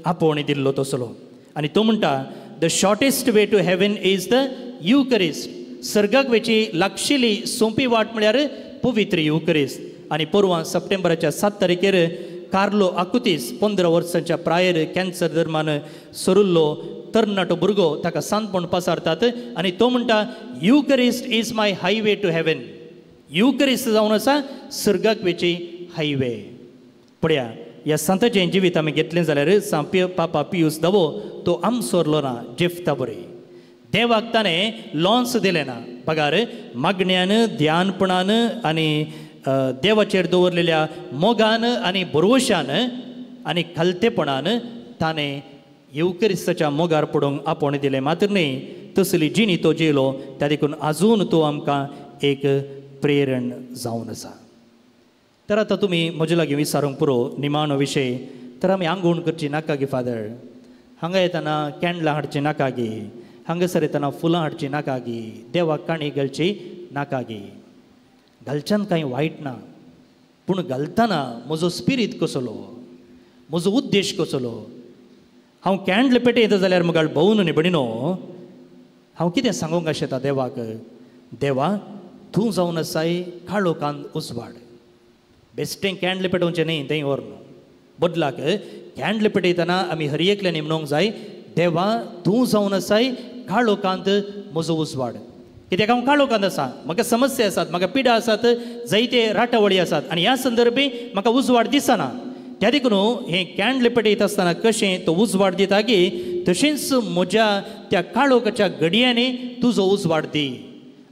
आपोवणी दिल्लो तसलो. आनी तो म्हणटा the shortest way to heaven is the Eucharist. सर्गाक वेची लागशिली सोंपी वाट म्हळ्यार पवित्र युकरिस्त. आनी परवां सप्टेंबराच्या 7 तारखेर कार्लो आकुतीस 15 वर्सांच्या प्रायर कॅन्सर दरम्यान सरुल्लो तरणाटो भुरगो ताका सांतपण पसारतात आनी तो म्हणटा Eucharist is my highway to heaven. युवकरिस्त जावन आसा सर्गाक वेची हायवे. पळया ह्या सांताचें जिवीत आमी घेतलें जाल्यार सांग पापा पियूस दावो तो आमसोरलो ना जेफ्ता बरी. देवाक ताणें लॉन्स दिलें ना, बगार मागण्यान ध्यानपणान आनी देवाचेर दवरलेल्या मोगान आनी भरवशान आनी खालतेपणान ताणें येवकरिस्ताच्या मोगार पडूंक आपोवणें दिलें. मात्र न्ही तसली जिणी तो जेलो, त्या देखून आजून तो आमकां एक प्रेरण जावन आसा. तर आतां तुमी म्हजे लागीं विचारूंक पुरो निमाणो विशय. तर आमी आंगवण करची नाका गी फादर, हांगा येतना कॅन्डलां हाडची नाका गी, हांगासर येतना फुलां हाडची नाका गी, देवाक काणी घालची नाका गी. घालच्यान कांय वायट ना, पूण घालतना म्हजो स्पिरीत कसलो, म्हजो उद्देश कसलो. हांव कॅन्डल पेटयता जाल्यार मुखार भोवन न्ही भणिनो, हांव कितें सांगूंक आशेता देवाक, देवा तूं जावन आसाय काळोखान उजवाड. बेश्टें कॅन्डल पेटोवचें न्ही तें व्हर न्हू, बदलाक कॅन्डल पेटयतना आमी हर एकल्यानी म्हणूंक जाय, देवा तूं जावन आसाय काळोखांत म्हजो उजवाड. कित्याक हांव काळोखांत आसा, म्हाका समस्या आसात, म्हाका पिडा आसात, जायते राटावळी आसात आनी ह्या संदर्भे म्हाका उजवाड दिसना. त्या देखून हें कॅन्डल पेटयता आसतना कशें तो उजवाड दिता की तशेंच म्हज्या त्या काळोखाच्या घडयांनी तुजो उजवाड दी.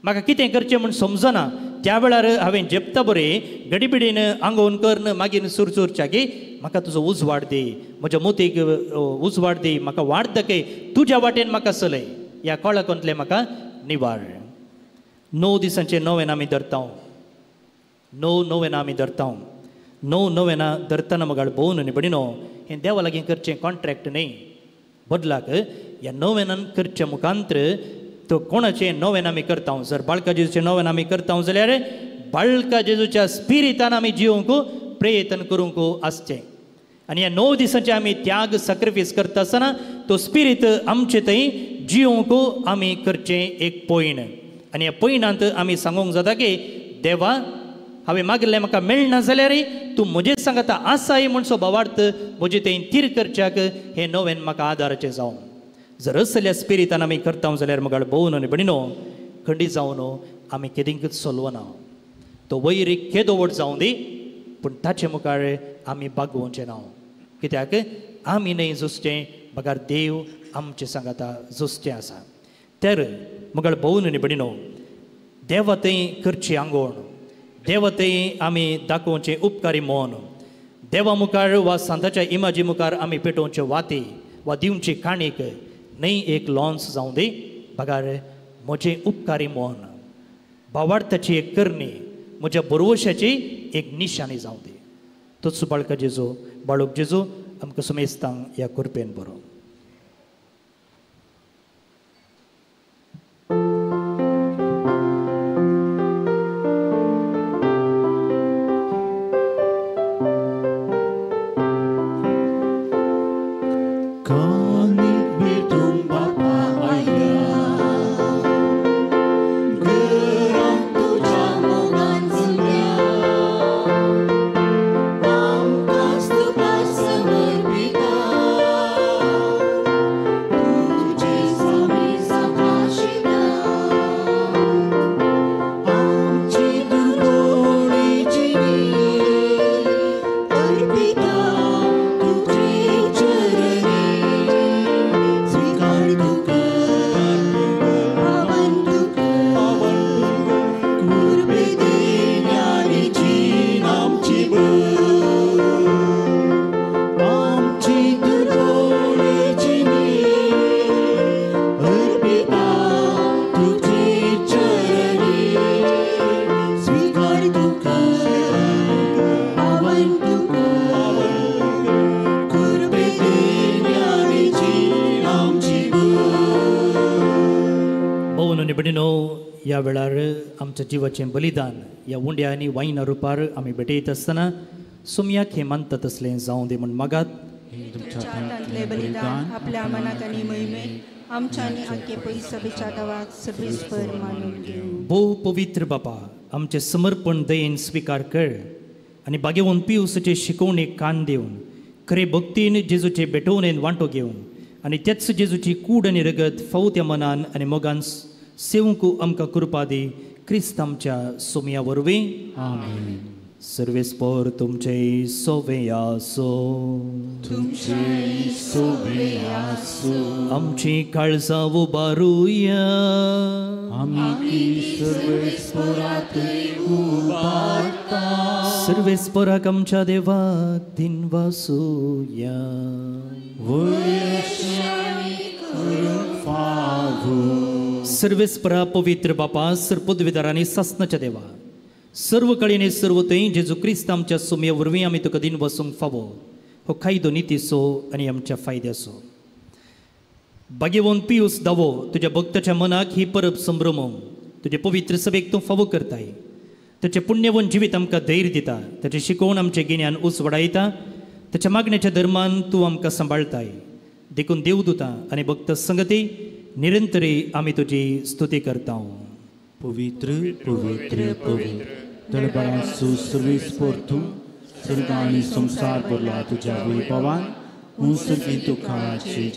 म्हाका कितें करचें म्हूण समजना त्या वेळार हांवें जेपता बरें गडीबिडीन आंगोवन करून मागीर सुरचुरच्या की म्हाका तुजो उजवाड दी, म्हज्या मोतीक उजवाड दी, म्हाका वाट दाखय, तुज्या वाटेन म्हाका चलय, ह्या काळोखांतलें म्हाका निवार. 9 दिसांचें नवेन आमी धरता, 9 नवेनां आमी धरता. 9 नवेनां धरतना मगाळ भोवन न्ही भणिनो, हें देवा लागीं करचें कॉन्ट्रॅक्ट न्ही, बदलाक ह्या नवेनान करच्या मुखांत्र तो कोणाचें नवेन आमी करता. जर बाळका जेजूचें नवेन आमी करता जाल्यार बाळका जेजूच्या स्पिरितान आमी जिवंक प्रयत्न करूंक आसचें. आनी ह्या 9 दिसांचे आमी त्याग सॅक्रिफायस करता आसतना तो स्पिरीत आमचे थंय जिवंक आमी करचें एक पयण. आनी ह्या पयणांत आमी सांगूंक जाता की देवा हांवें मागिल्लें म्हाका मेळना जाल्यार तूं म्हजें सांगता आसाय म्हणसो भावार्थ म्हजे थंय थीर करच्याक हें नवेन म्हाका आदाराचें जावं. जर असल्या स्पिरितान आमी करता जाल्यार मुखार भोवन आनी भणिनो खंडीत जावन आमी केदींकच सोलवना. तो वैर केदो व्हड जावं दी पूण ताचे मुखार आमी बागोवचें ना, कित्याक आमी न्हय झुजचें बगर देव आमचें सांगाता झुजचें आसा. तर मुखार भोवन आनी भणिनो देवा थंय करची आंगवण, देवा थंय आमी दाखोवचें उपकारी मन, देवा मुखार वा सांताच्या इमाजी मुखार आमी पेटोवचे वाती वा दिवची काणीक न्हय एक लॉन्स जावं दी, बगर म्हजें उपकारी मन भावार्थाची एक करणी, म्हज्या बरवशाची एक निशाणी जावं दी. तोच बाळका जेजू, बाळूक जेजू आमकां सुमेस्तांक ह्या कृपेन बरो. ह्या वेळार आमच्या जिवाचें बलिदान ह्या उंड्या आनी वायना रुपार आमी भेटयत आसतना सुमयाक हें मानता तसलें जावं दी म्हूण मागात. बलिदान आपल्या मनात आनी महिमेक आमच्या आनी आख्खे पयसभेच्या गांवाक सर्वेस्पर मानून घेवं. भोव पवित्र बापा, आमचें समर्पण दयेन स्विकार कर आनी बागेवन पिवसचे शिकवणेक कान दिवन खरे भक्तीन जेजूचे भेटवणेन वांटो घेवन आनी तेच जेजूची कूड आनी रगत फावत्या मनान आनी मोगान सेवंक आमकां कृपा दी. क्रिस्त आमच्या सोमया वरवीं. आमेन. सर्वेस्पर तुमचे सोवे आसो. तुमचे सोवे आसो. आमची काळजां उबारुया. आमी सर्वेस्परातूय उबारता. सर्वेस्पराक आमच्या देवाक दिनवासुया. सर्वेस्परा पवित्र बापा, सर्पदविदार आनी सासनाच्या देवा, सर्व कळीने सर्व थंय जेजू क्रिस्त आमच्या सुमये वरवीं आमी तुका दिन वसूंक फावो हो कायदो नितीचो आनी आमच्या फायद्याचो. भाग्यवंत पियूस दावो तुज्या भक्ताच्या मनाक ही परब संभ्रमोवंक तुजे पवित्र सभेक तूं फावो करताय. ताचें पुण्यवंत जिवीत आमकां धैर्य दिता, ताचें शिकोवण आमचें गिन्यान उस वाडायता, ताच्या मागण्याच्या धर्मान तूं आमकां सांबाळटाय. देखून देवदूता आनी भक्त संगती निरंतरी आमी तुजी स्तुती करता. पवित्र पवित्र पवित्र दळबळांचो सर्वेस्पर तूं, स्वर्ग आनी संवसार भरला तुज्या वैभवान. उंसर्गी तुका जय,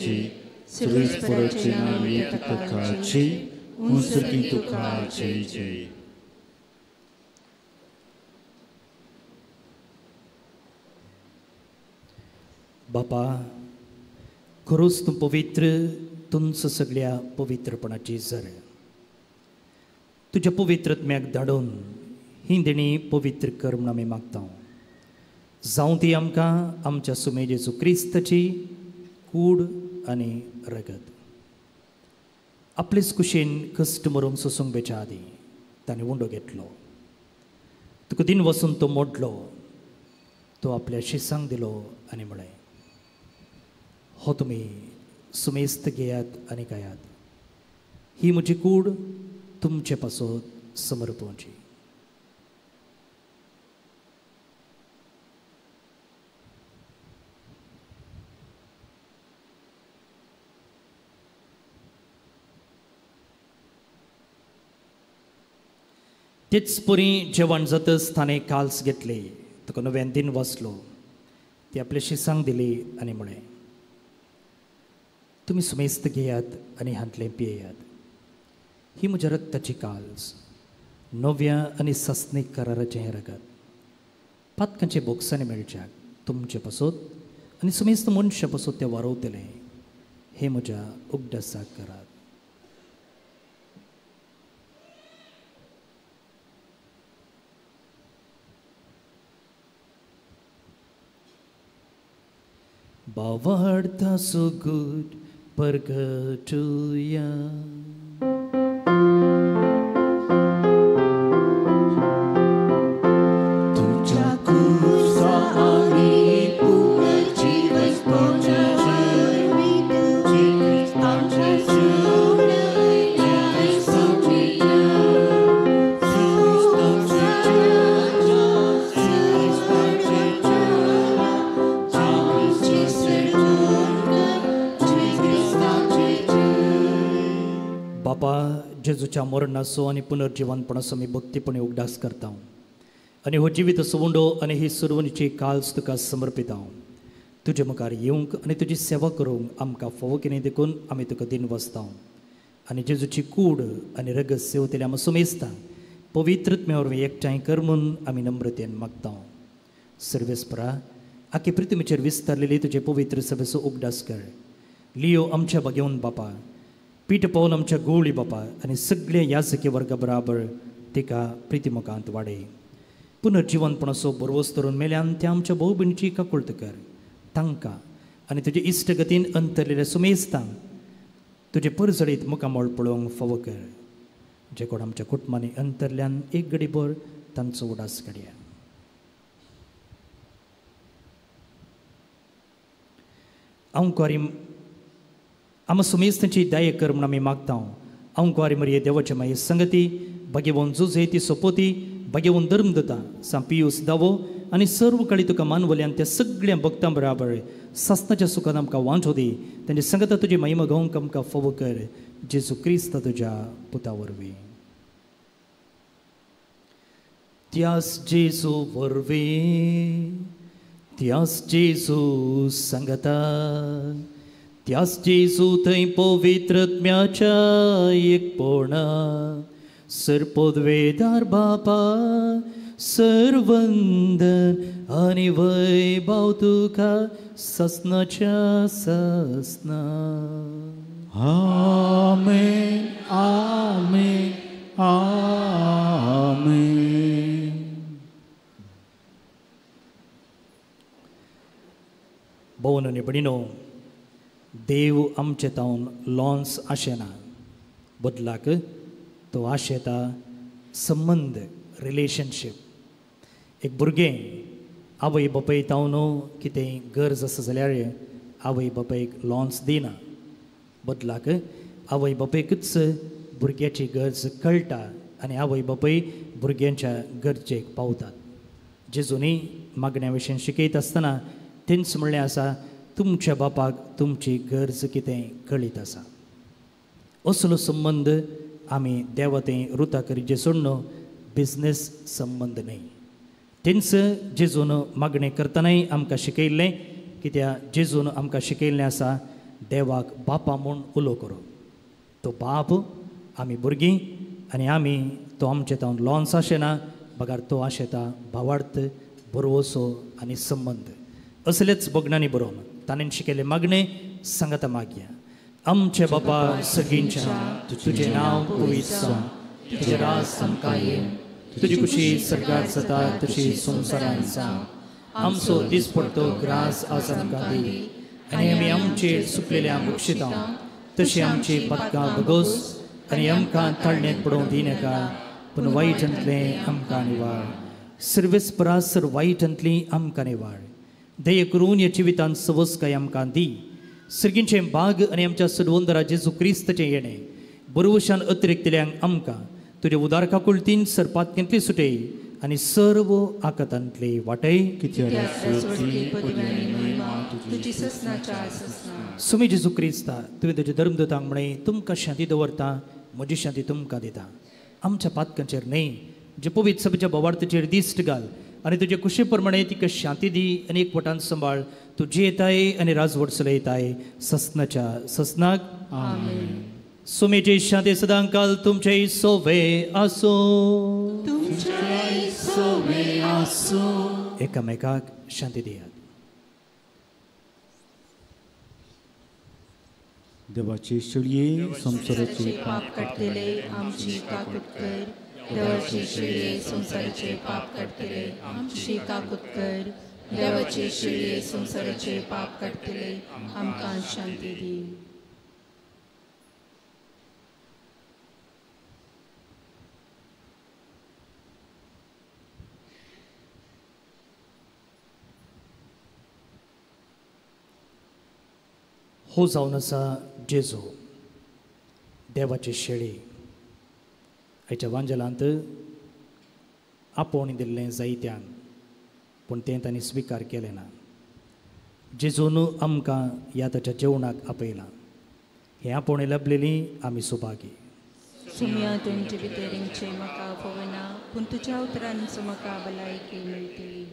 सर्वेस्पराचे नांवे तुका जय, उंसर्गी तुका जय जय. बापा, खरोच तूं पवित्र, तुमचो सगळ्या पवित्रपणाची जर. तुज्या पवित्रत्म्याक धाडून ही देणी पवित्र कर म्हूण आमी मागता. जावं ती आमकां आमच्या सुमे जेजू क्रिस्ताची कूड आनी रगत. आपलेच कुशीन कश्ट मरूंक सोसूंक बेच्या आदीं ताणें उंडो घेतलो, तुका दिन वसून तो मोडलो, तो आपल्या शिसांक दिलो आनी म्हळें, हो तुमी सुमेस्त घेयात आनी खायात, ही म्हजी कूड तुमचे पासत समर्पणची. तेच परी जेवण जातच ताणें काल्स घेतली, तुका नव्यान दिन वाचलो, ती आपले शिसांक दिली आनी म्हळें, तुमी सुमेस्त घेयात आनी हांतलें पियेयात, ही म्हज्या रक्ताची काल्स, नव्या आनी सासणीक कराराचें हें रगत, पातकांचे बोगसांनी मेळच्याक तुमचे पासत आनी सुमेस्त मनशा पासत तें वारवतलें, हें म्हज्या उगडासाक करात. बावार्था सुगूट परगटुया. तुझ्या कुसा आणि पुनर्जीवनपणाच्या वरवीं तुझे क्रिस्ताचे बापा, जेजूच्या मरणाचो आनी पुनर्जिवनपणाचो आमी भक्तीपणी उगडास करता आनी हो जिवीत सवंडो आनी ही सुरवणीची काल्स तुका समर्पिता. तुजे मुखार येवंक आनी तुजी सेवा करूंक आमकां फावो कितें देखून आमी तुका दिन वसता आनी जेजूची कूड आनी रगत सेवतले आमी सुमेस्ता पवित्रत्म्या वरवीं एकठांय कर म्हूण आमी नम्रतेन मागता. सर्वेस्परा, आखे पृथ्वीचेर विस्तारलेली तुजे पवित्र सभेचो उगडास कर. लियो आमच्या भाग्यवंत बापा, पीठ पावल आमच्या गोवळी बापा आनी सगळे याजकी वर्गा बराबर तिका प्रितीमुखांत वाडय. पुनर्जिवनपणाचो बरवस धरून मेल्यान त्या आमच्या भोव भयणीची काकुळट कर. तांकां आनी तुजे इश्टगतीन अंतरलेल्या सुमेस्तांक तुजे परजळीत मुखामळ पळोवंक फावो कर. जे कोण आमच्या कुटुंबांनी अंतरल्यान एक गडीभर तांचो उडास काडया. हांव कुवारी आमा सुमेस्तांची दया कर म्हूण आमी मागता. हांव कुवारी मरिये देवाचे माये संगती, भाग्यवंत जुझे ती सोपोती, भाग्यवंत धर्म दिता सांत पियूस दावो आनी सर्व काळी तुका मानवल्यान त्या सगळ्या भक्तां बराबर सासनाच्या सुखान आमकां वांटो दी. तांचे संगता तुजी महिमा गावंक आमकां फावो कर, जेजू क्रिस्त तुज्या पुता वरवीं. त्यास जेजू वरवीं, त्यास जेजू संगता, त्यास जेजू थंय पवित्रत्म्याच्या एकपणा सर पदवेदार बापा सर्वंदन आनी वैभव तुका ससनाच्या ससना. आमेन आमेन आमेन. भोवन आनी भयणीनो, देव आमचे तावन लॉन्स आशेना, बदलाक तो आशेता संबंद, रिलेशनशीप. एक भुरगें आवय बापाय तावन कितें गरज आसा जाल्यार आवय बापायक लॉन्स दिना, बदलाक आवय बापायकूच भुरग्याची गरज कळटा आनी आवय बापाय भुरग्यांच्या गरजेक पावतात. जेजूनी मागण्या विशीं शिकयत आसतना तेंच म्हणलें आसा, तुमच्या बापाक तुमची गरज कितें कळीत आसा. असलो संबंद आमी देवा थंय रुता करीत सोडून बिजनेस संबंद न्हय. तेंच जेजून मागणें करतनाय आमकां शिकयल्लें, कित्याक जेजून आमकां शिकयल्लें आसा देवाक बापा म्हूण उलो करूं. तो बाप आमी भुरगीं आनी आमी तो आमचे तावन लॉन्स आशेना, बगार तो आशेता भावार्थ, भरवसो आनी संबंद. असलेच भगणांनी बरोवन ताणें शिकयल्लें मागणें सांगाता मागया. आमचे बापा सगळींच्या, तुजें नांव पवित्र जावं, तुजें राज आमकां येवं, तुजी खुशी सर्गात जाता तशी संवसारांत जावं. आमचो दिसपडतो ग्रास आज आमकां दी आनी आमी आमचे सुकलेल्या बक्षिता तशी आमची पदकां भोगोस आनी आमकां ताळणेंत पडोवंक दिनाका, पूण वायटांतलें आमकां निवाळ. सर्वेस्परा सर वायटांतली आमकां निवाळ. दया करून ह्या जिवितांत सवसकाय आमकां दी. सर्गींचें भाग आनी आमच्या सडवंदरा जेजू क्रिस्ताचें येणें बरवशान अतिरिक्तल्यांक आमकां तुज्या उदार काकुळतीन सरपातकेंतली सुटय आनी सर्व आकातांतली वाटय. सुमी जेजू क्रिस्ता, तुवें तुज्या धर्मदूतांक म्हळें, तुमकां शांती दवरता, म्हजी शांती तुमकां दिता. आमच्या पातकांचेर न्हय, जे पवित्र सभेच्या बोवार्थाचेर दिश्ट घाल आनी तुजे कुशे प्रमाणे तिका शांती दी आनी एकवटान सांबाळ. तूं जियेताय आनी राजवट चलयताय ससनाच्या ससनाक. सुमेची शांती सदांकाल तुमचे सोवे आसूं. एकामेकाक शांती दियात. देवाचे शेळये संवसाराचे पाप काडटले आमची काकूत कर. देवाचे शेळये संवसाराचे पाप काडटले आमची काकूत कर. देवाचे शेळये संवसाराचे पाप काडटले आमकां शांती दी. हो जावन आसा जेजू देवाची शेळी. आयच्या वांजेलांत आपोवणी दिल्लें जायत्यान, पूण तें तांणी स्विकार केलें ना. जेजून आमकां ह्या ताच्या जेवणाक आपयलां. हें आपोवणें लाबलेली आमी सुभागी. सुम्या तुमचे भितर रिंगचें म्हाका पवना, पूण तुज्या उतरांचो म्हाका भलायकी मेळटली.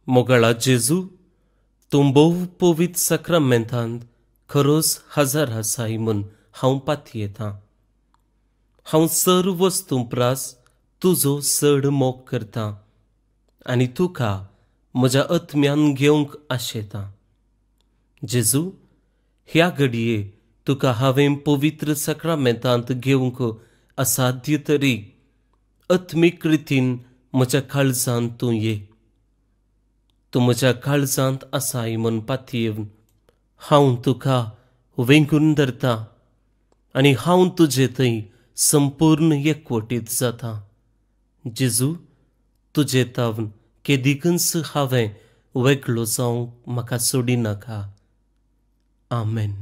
मोगाळा जेजू, तूं भोव पवित्र साक्रामेंतांत खरोच हजर आसाय म्हूण हांव पातयेतां. हांव सर्व वस्तूं प्रास तुजो चड मोग करतां आनी तुका म्हज्या आत्म्यान घेवंक आशेतां. जेजू, ह्या घडये तुका हांवें पवित्र साक्रामेंतांत घेवंक असाध्य तरी आत्मीक रितीन म्हज्या काळजांत तूं ये. तूं म्हज्या काळजांत आसाय म्हूण पातयेवन हांव तुका वेंगून धरता आनी हांव तुजे थंय संपूर्ण एकवटीत जाता. जेजू, तुजे तावन केदिकूच हांवें वेगळो जावंक म्हाका सोडिनाका. आमेन.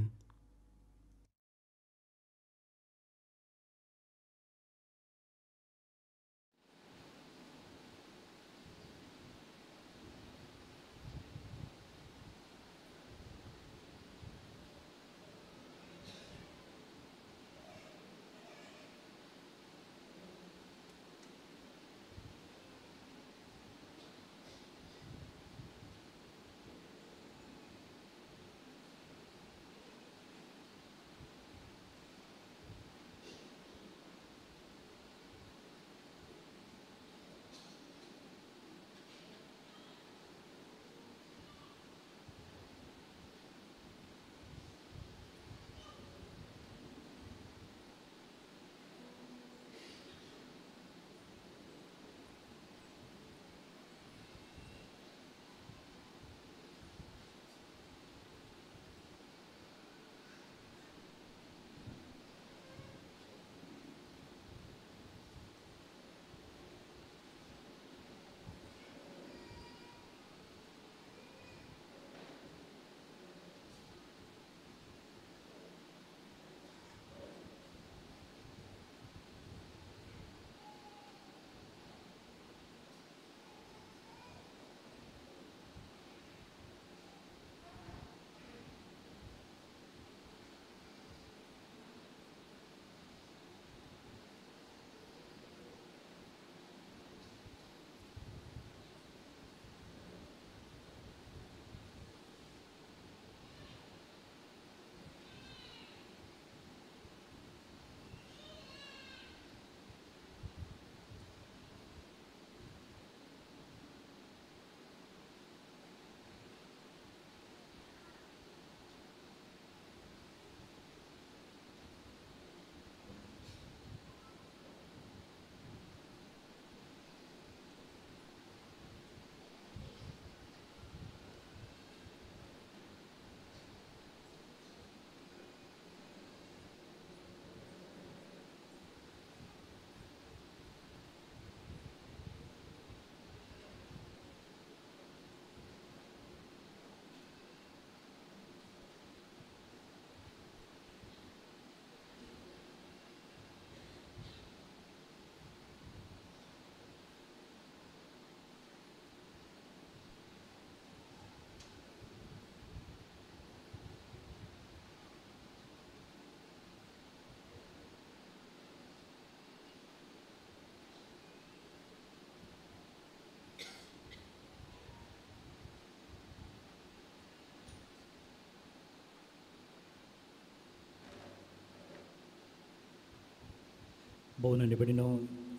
भोवन आनी भयणीनो,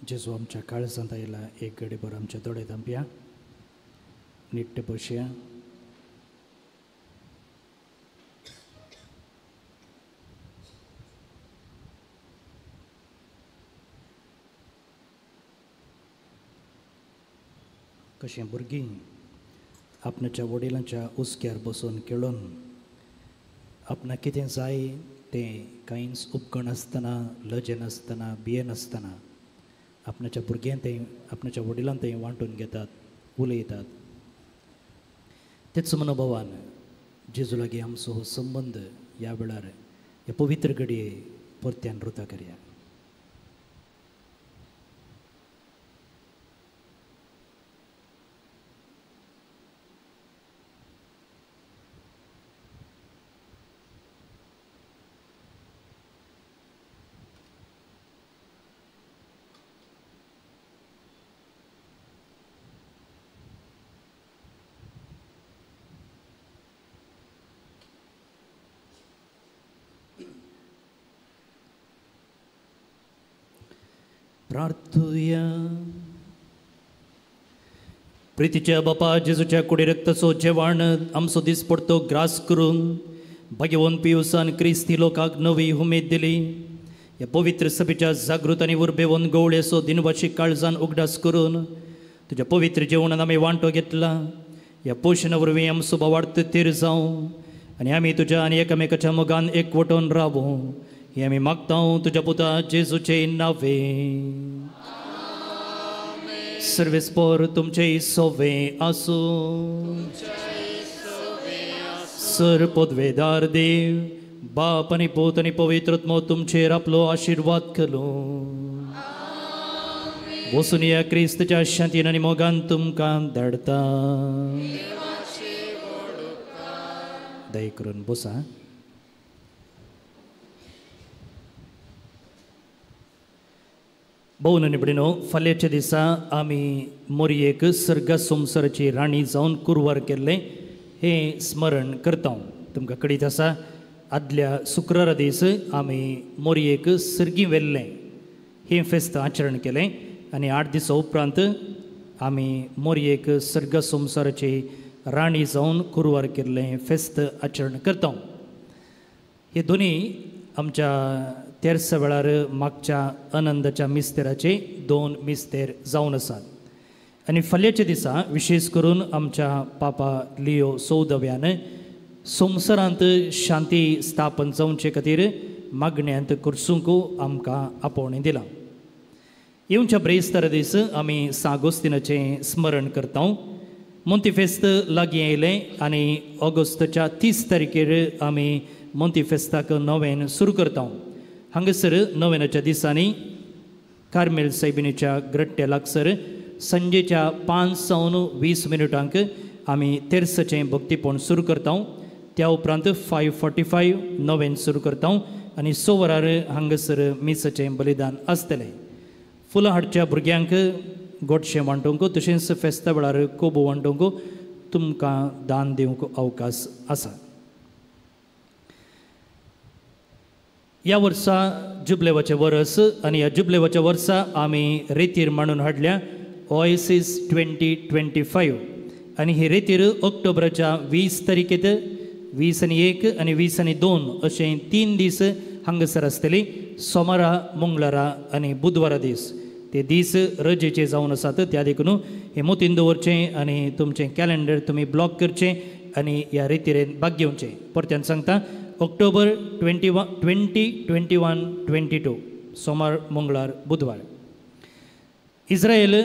जेजू आमच्या काळजांत आयला. एक घडीभर आमच्या दोळे धांपया, निट्ट बसया. कशें भुरगीं आपणाच्या वडिलांच्या हुस्क्यार बसून खेळून आपणाक कितें जाय तें कांयच उपकरणासतना, लजेनासतना, भियेनासतना आपणाच्या भुरग्यां तें आपणाच्या वडिलां तें वांटून घेतात, उलयतात. तेच मनोभावान जेजू लागीं आमचो हो संबंद ह्या वेळार ह्या पवित्र घडये परत्यान रुता करया. प्रार्थुया. प्रितीच्या बापा, जेजूच्या कुडी रक्ताचो जेवण आमचो दीस पडतो ग्रास करून भाग्यवंत पियुसान क्रिस्ती लोकांक नवी उमेद दिली. ह्या पवित्र सभेच्या जागृत आनी उर्बेवन गवळेचो दिनवाशी काळजान उगडास करून तुज्या पवित्र जेवणान आमी वांटो घेतला. ह्या पोशणा वरवीं आमचो भावार्थ थीर जावं आनी आमी तुज्या आनी एकामेकाच्या मोगान एकवटून रावूं, हें आमी मागता तुज्या पुता जेजूचे नावे. सर्वेस्पोर तुमचे सोवे आसूं. सर पदवेदार देव बाप आनी पूत आनी पवित्र आत्मो तुमचेर आपलो आशिर्वाद करूं. वसून ह्या क्रिस्तच्या शांतीन आनी मोगान तुमकां धाडटा. दया करून बसा. भोवन आनी भयणीनो, फाल्यांच्या दिसा आमी मोरयेक सर्गा संवसाराची राणी जावन कुरवार केल्लें हें स्मरण करता. तुमकां कळीत आसा, आदल्या शुक्रारा दीस आमी मोरयेक सर्गी व्हेल्लें हें फेस्त आचरण केलें आनी 8 दिसां उपरांत आमी मोरयेक सर्गा संवसाराची राणी जावन कुरवार केल्लें फेस्त आचरण करता. हे दोनी आमच्या तेर्सा वेळार मागच्या आनंदाच्या मिस्तेराचे 2 मिस्तेर जावन आसात. आनी फाल्यांच्या दिसा विशेश करून आमच्या पापा लियो 14व्यान संवसारांत शांती स्थापन जावचे खातीर मागण्यांत करसूंक आमकां आपोवणें दिलां. येवच्या ब्रेस्तारा दीस आमी सागोस्तिनाचें स्मरण करता. मोंती फेस्त लागीं आयलें आनी ऑगस्टाच्या 30 तारखेर आमी मोंती फेस्ताक नवेन सुरू करता. हांगासर नवेनाच्या दिसांनी कार्मेल सायबिणीच्या ग्रट्ट्या लागसर संजेच्या 5 सावन 20 मिनटांक आमी तेर्साचें भक्तीपण सुरू करता. त्या उपरांत 5:45 नवेन सुरू करता आनी 6 वरार हांगासर मिसाचें बलिदान आसतलें. फुलां हाडच्या भुरग्यांक गोडशें वांटूंक तशेंच फेस्ता वेळार कोबो वांटूंक तुमकां दान दिवंक अवकाश आसा. ह्या वर्सा जुबलेवाचें वर्स आनी ह्या जुबलेवाच्या वर्सा आमी रेतीर मांडून हाडल्या ओएसीस 2025 आनी ही रेतीर ऑक्टोबराच्या 20 तारखेत 20 आनी 1 आनी 20 आनी 2 अशें 3 दीस हांगासर आसतली. सोमारा, मंगळारा आनी बुधवारा दीस ते दीस रजेचे जावन आसात. त्या देखून हें मोतीन दवरचें आनी तुमचें कॅलेंडर तुमी ब्लॉक करचें आनी ह्या रेतीरेन भाग घेवचें. परत्यान सांगता, ऑक्टोबर 21, 20, 21, 22 सोमार, मंगळार, बुधवार. इस्रायल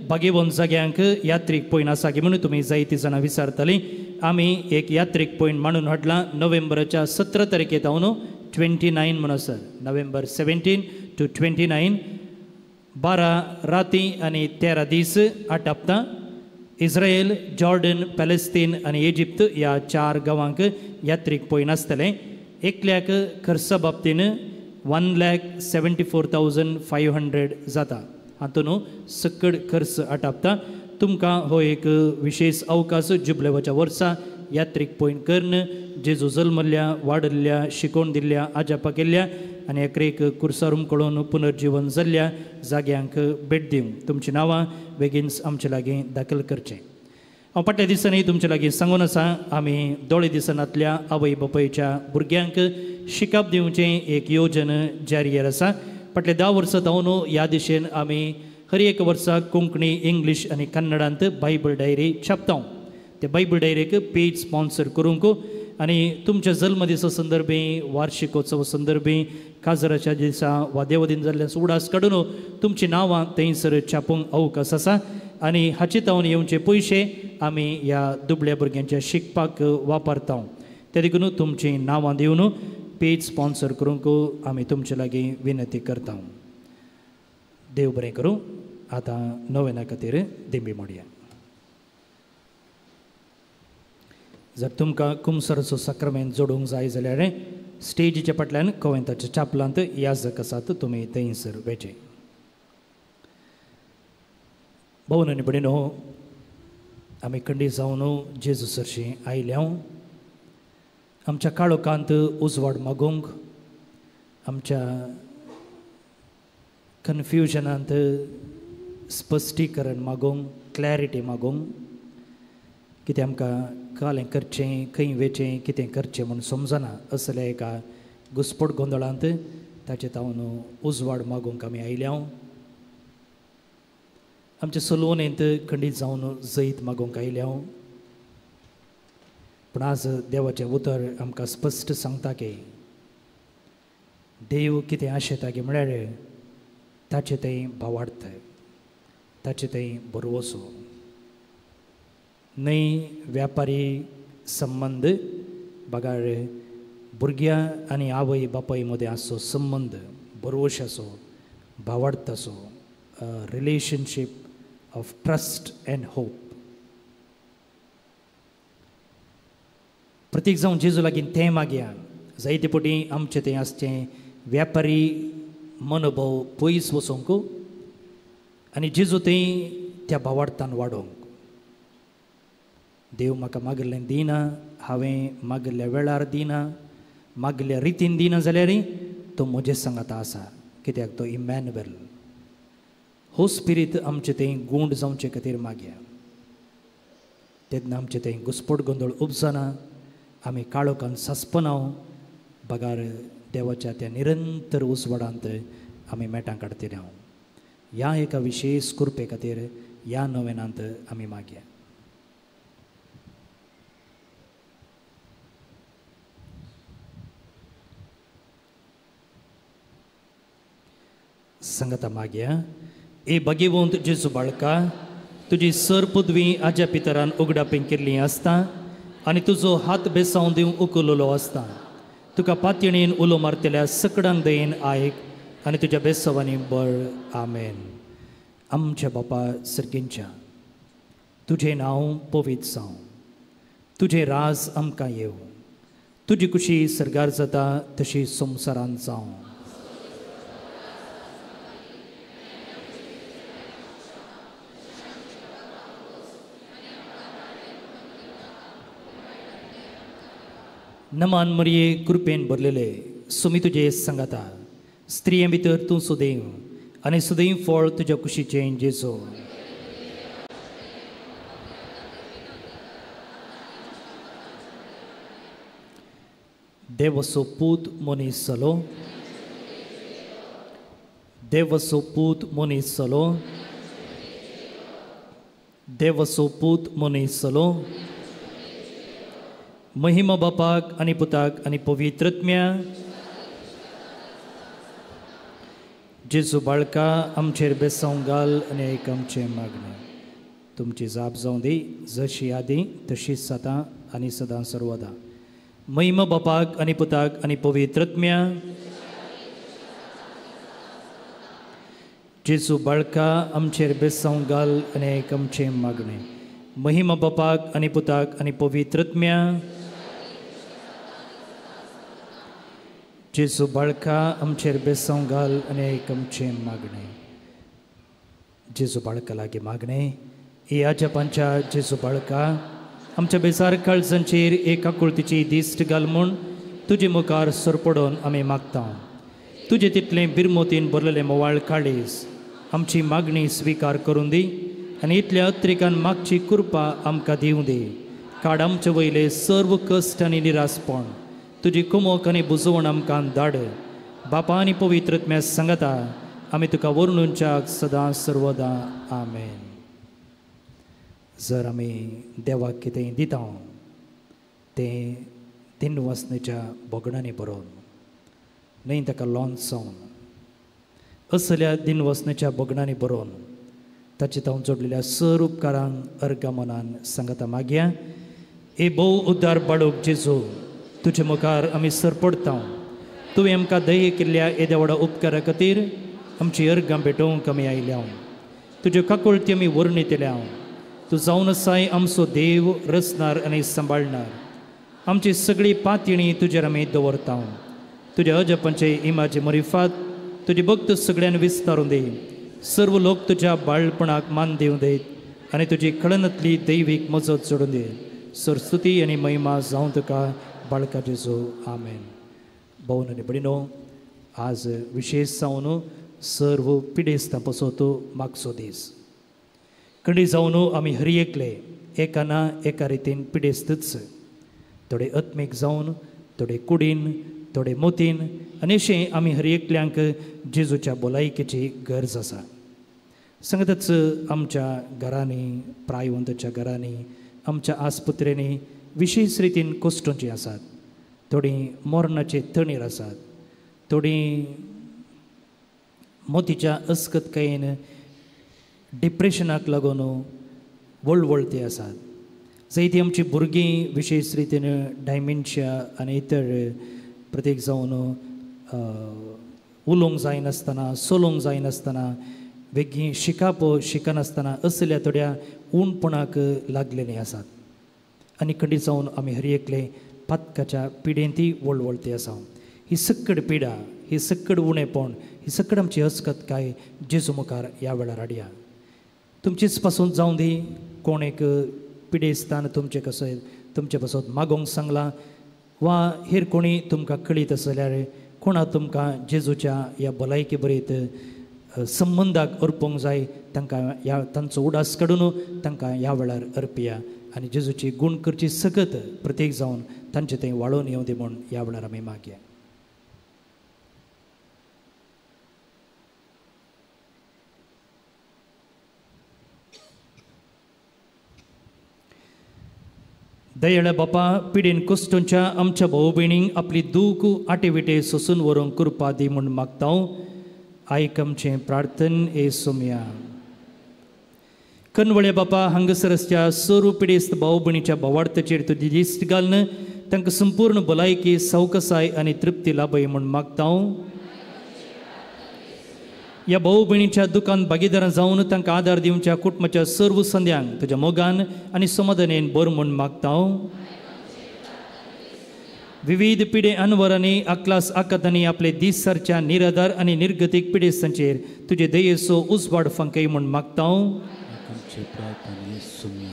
भागेवन जाग्यांक यात्रीक पॉयंट आसा की म्हणून तुमी जायतीं जाणां विचारतालीं. आमी एक यात्रीक पॉयंट मांडून हाडला नोव्हेंबराच्या 17 तारखेर जावन 29 म्हणसर, नोव्हेंबर 17 to 29, 12 राती आनी 13 दीस आटापता. इस्रायल, जॉर्डन, पॅलेस्तीन आनी इजिप्त ह्या 4 गांवांक यात्रीक पॉयंट आसतलें. एकल्याक खर्चा बाबतीन 1,74,500 जाता. हातून सकड खर्च आटापता. तुमकां हो एक विशेष अवकाश जुबलेवाच्या वर्सा यात्रीक पॉयंट करून जेजू जल्मल्ल्या, वाडल्ल्या, शिकोवन दिल्ल्या, आजापा केल्ल्या आनी अकरेक कुर्सार उमकळून पुनर्जीवन जाल्ल्या जाग्यांक भेट दिवंक तुमचीं नांवां बेगीनच आमचे लागीं दाखल करचें. हांव फाटल्या दिसांनी तुमचे लागीं सांगून आसा, आमी दोळे दिसनातल्या आवय बापायच्या भुरग्यांक शिकप दिवचें एक योजन जारी आसा. फाटल्या 10 वर्सां जावन ह्या दिशेन आमी हर एक वर्सा कोंकणी, इंग्लीश आनी कन्नडांत बायबल डायरी छापता. ते बायबल डायरीक पेज स्पॉन्सर करूंक आनी तुमच्या जल्मदिसा संदर्भी, वार्षिकोत्सव संदर्भी, काजराच्या दिसा वा देवदीन जाल्ल्या उडास काडून तुमचीं नांवां थंयसर छापूंक अवकाश आसा आनी हाचे तावन येवचे पयशे आमी ह्या दुबळ्या भुरग्यांच्या शिकपाक वापरता. ते देखून तुमचीं नांवां दिवन पेज स्पॉन्सर करूंक आमी तुमचे लागीं विनंती करता. देव बरें करूं. आतां नोवेना खातीर दिंबी मोडया. जर तुमकां कुमसराचो साक्रमेंत जोडूंक जाय जाल्यार स्टेजीच्या फाटल्यान कोवेंताच्या चापलांत याजक आसात, तुमी थंयसर वेचें. भोवन आनी भयणीनो, आमी खंडीत जावन जेजू सरशीं आयल्या आमच्या काळोखांत उजवाड मागूंक, आमच्या कन्फ्युजनांत स्पश्टीकरण मागूंक, क्लॅरिटी मागूंक, कितें आमकां कालें करचें, खंय वेचें, कितें करचें म्हूण समजना असल्या एका घुस्पट गोंदळांत ताचे तावन उजवाड मागूंक आमी आयल्या. आमचे सलोनेंत खंडीत जावन जैत मागूंक आयल्या. पूण आज देवाचें उतर आमकां स्पश्ट सांगता की देव कितें आशेता की म्हळ्यार ताचे थंय भावार्थ, ताचे थंय भरवसो न्हय व्यापारी संबंद, बगार भुरग्यां आनी आवय बापाय मदें आसचो संबंद भरवशाचो, भावार्थाचो, relationship of trust and hope. प्रतीक जावन जेजू लागीं तें मागया. जायते पटी आमचें तें आसचें व्यापारी मनोभाव पयस वचोंक आनी जेजू थंय त्या भावार्थान वाडोवंक. देव म्हाका मागिल्लें दिना, हांवें मागिल्ल्या वेळार दिना, मागिल्ल्या रितीन दिना जाल्यार तो म्हजे सांगाता आसा, कित्याक तो इमॅन्युएल. हो स्पिरीत आमचे थंय गूंड जावचे खातीर मागया. तेन्ना आमचे थंय घुस्पट गोंदळ उपजना, आमी काळोखान सासपना, बगार देवाच्या त्या निरंतर उजवाडांत आमी मेटां काडटले. ह्या एका विशेश कृपे खातीर ह्या नोवेनांत आमी मागया. संगता मागया. ए भगेवंत जेजू बाळका, तुजी सर पदवी आज्या पितरान उगडापें केल्ली आसता आनी तुजो हात बेसांव दिवंक उखललो आसता. तुका पातयणीन उलो मारतल्या सकडांक दयेन आयक आनी तुज्या बेसांवांनी बळ. आमेन. आमच्या बापा सर्गींच्या, तुजें नांव पवित्र जावं, तुजें राज आमकां येवं, तुजी कुशी सर्गार जाता तशी संवसारांत जावं. नमान मरिये, कृपेन भरलेले, सुमी तुजे सांगाता, स्त्रिये भितर तूं सुदैव आनी सुदैव फळ तुज्या कुशीचें जेजू. देवाचो पूत मनीस जालो, देवाचो पूत मनीस जालो, देवाचो पूत मनीस जालो. महिमा बापाक आनी पुताक आनी पवित्र आत्म्या. जेजू बाळका, आमचेर बेसांव घाल आनी एक आमचें मागणें. तुमची जाप जावं दी जशी आदी तशीच जाता आनी सदां सर्वदा. महिमा बापाक आनी पुताक आनी पवित्र आत्म्या. जेजू बाळका, आमचेर बेसांव घाल आनी एक आमचें मागणें. महिमा बापाक आनी पुताक आनी पवित्र आत्म्या. जेजू बाळका, आमचेर बेसांव घाल आनी एक आमचें मागणें. जेजू बाळका लागीं मागणें. ए आजपांच्या जेजू बाळका, आमच्या बेजार काळजांचेर एक आकुळतीची दिश्ट घाल म्हूण तुजे मुखार सरपडून आमी मागता. तुजे तितलें बिरमोतीन भरलेलें मोवाळ काळीज आमची मागणी स्विकार करून दी आनी इतल्या अत्रिकान मागची कृपा आमकां दिवं दी. काड आमचे वयले सर्व कश्ट आनी निरासपण, तुजी कुमोक आनी बुजवण आमकां धाड. बापा आनी पवित्र आत्म्या सांगता आमी तुका वर्णुच्याक सदां सर्वदां. आमेन. जर आमी देवाक कितें दिता तें तीन वासनेच्या भोगणांनी बरोवन न्हय ताका लॉन्स जावन असल्या दिनवसनेच्या भोगणांनी बरोवन ताचे तावन जोडलेल्या सर उपकारांक अर्गा मनान सांगता मागया. ए भोव उद्दार बाळूक जेजू, तुजे मुखार आमी सरपडता. तुवें आमकां दये केल्ल्या येद्या व्हडा उपकारा खातीर आमची अर्गां भेटोवंक आमी आयल्या. तुज्यो काकुळटी आमी वर्णितल्या. तूं जावन आसाय आमचो देव, रचणार आनी सांबाळणार. आमची सगळी पातयणी तुजेर आमी दवरता. तुज्या अजपांचे इमाजे मरिफात तुजी भक्त सगळ्यान विस्तारून दी. सर्व लोक तुज्या बाळपणाक मान दिवं देत आनी तुजी कळनातली दैवीक मजत जोडून दे. सरस्तुती आनी महिमा जावं तुका बाळका जेजू. आमेन. भोवन आनी भयणीनो, आज विशेष जावन सर्व पिडेस्तां पसत मागचो दीस. खंडी जावन आमी हर एकले एका ना एका रितीन पिडेस्तच, थोडे आत्मीक जावन, थोडे कुडीन, थोडे मोतीन, आनी अशें आमी हर एकल्यांक जेजूच्या भलायकेची गरज आसा. सांगताच आमच्या घरांनी, प्रायवंताच्या घरांनी, आमच्या आस्पत्रेंनी विशेष रितीन कश्टोंची आसात. थोडीं मरणाचे तणीर आसात, थोडीं मोतीच्या अस्कतकायेन डिप्रेशनाक लागून वळवळती आसात. जायतीं आमची भुरगीं विशेष रितीन डायमेन्शिया आनी इतर प्रत्येक जावन उलोवंक जायनासतना, चलोवंक जायनासतना, वेगीं शिकप शिकनासतना असल्या थोड्या उणपणाक लागलेलीं आसात. आनी खंडीत जावन आमी हर एकले पातकाच्या पिडेंती वळवळती आसा. ही सक्कड पिडा, ही सक्कड उणेपण, ही सक्कड आमची हसकतकाय जेजू मुखार ह्या वेळार हाडया. तुमचीच पासून जावं दी. कोण एक पिडेस्तान तुमचें कसो तुमचे पासत मागोवंक सांगलां वा हेर कोणी तुमकां कळीत आसा जाल्यार कोणा तुमकां जेजूच्या ह्या भलायके बरीत संबंदाक अर्पूंक जाय तांकां ह्या तांचो उडास काडून तांकां ह्या वेळार अर्पिया आनी जेजूची गूण करची सकत प्रत्येक जावन तांचे थंय वाळोवन येवं दी म्हूण ह्या वेळार आमी मागया. दयाळ्या बापा, पिडेन कुश्टोंच्या आमच्या भाव भयणींक आपली दूख आटेविटे सोसून व्हरूंक कृपा दी म्हूण मागता. आयक आमचें प्रार्थन ए सोम्या. कनवळ्या बापा, हांगासर आसच्या सर्व पिडेस्त भाव भयणीच्या भावार्थाचेर तुजी दिश्ट घालून तांकां संपूर्ण भलायकी, सवकसाय आनी तृप्ती लाभय म्हूण मागता. ह्या भाव भयणीच्या दुकान भागीदारां जावन तांकां आदार दिवच्या कुटुंबाच्या सर्व संद्यांक तुज्या मोगान आनी समाधानेन भर म्हूण मागता. विविध पिडे अनवरांनी अकलास आकातांनी आपले दीस सारच्या निराधार आनी निर्गतीक पिडेस्तांचेर तुजे दयेचो उजवाड फांकय म्हूण मागता.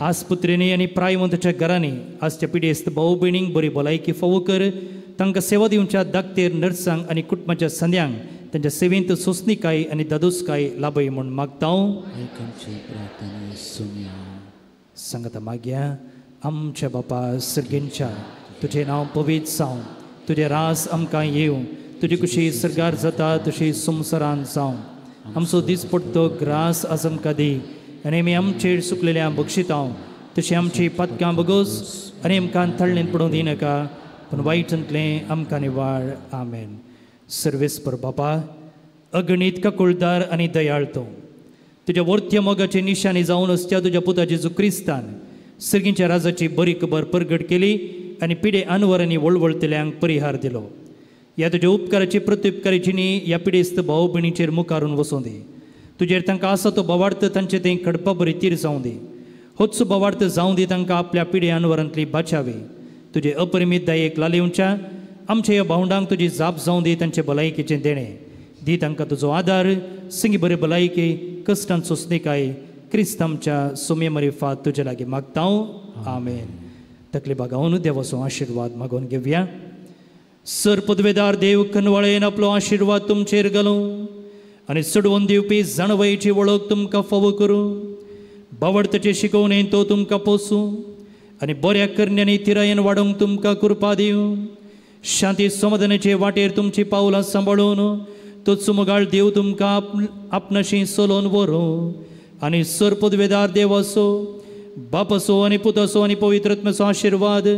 आस्पत्रेंनी आनी प्रायवंताच्या घरांनी आजच्या पिडेस्त भाव भयणींक बरी भलायकी फावो कर. तांकां सेवा दिवच्या दाक्तेर, नर्सांक आनी कुटुंबाच्या संद्यांक तांच्या सेवेंत सोंसणीकाय आनी दादोसकाय लाभय म्हूण मागता. सांगता मागया. आमच्या बापा सर्गेंच्या, तुजें नांव पवित्र जावं, तुजें रास आमकां येवं, तुजी कुशी सर्गार जाता तशी संवसारान जावं. आमचो दीसपट्टो ग्रास आज आमकां दी आनी आमी आमचेर सुकलेल्या बक्षितां तशी आमची पातकां बगोस आनी आमकां थळणेन पडूंक दिनाका, पूण वायटांतलें आमकां निवाळ. आमेन. सर्वेस्पर बापा, अगणीत काकुळदार आनी दयाळ तूं, तुज्या वर्त्य मोगाची निशाणी जावन आसच्या तुज्या पुता जेजू क्रिस्तान सर्गींच्या राजाची बरी खबर परगट केली आनी पिडे अनवरांनी वळवळतल्यांक परिहार दिलो. ह्या तुज्या उपकाराची प्रत्युपकारी जिणी ह्या पिडेस्त भाव भयणीचेर मुखारून वचों दी. तुजेर तांकां आसा तो भावार्थ तांचे थंय खडपा बरी तीर जावं दी. होच भावार्थ जावं दी तांकां आपल्या पिडे अनवरांतली बाचावी. तुजे अपरिमीत दयेक लालेवच्या आमच्या ह्या भावंडांक तुजी जाप जावं दी. तांचे भलायकेचें देणें दी तांकां तुजो आदार, सिंगी बरी भलायकी, कश्टान सोंसणीकाय क्रिस्त आमच्या सोम्या मरिफात तुजे लागीं मागता. आमेन. तकली बागावन देवाचो आशिर्वाद मागून घेवया. सर पदवेदार देव कनवाळेन आपलो आशिर्वाद तुमचेर घालूं आनी चडवून दिवपी जाणवयेची वळख तुमकां फावो करूं. बावडताचे शिकवणेन तो तुमकां पोसूं आनी बऱ्या करण्यांनी तिरायेन वाडोवंक तुमकां कृपा दिवं. शांती समाधानाचे वाटेर तुमची पावलां सांबाळून तो चुमगाळ देव तुमकां आपणाशी चलोवन व्हरूं आनी सर पदवेदार देवाचो बापाचो आनी पुताचो आनी पवित्र आत्म्याचो आशिर्वाद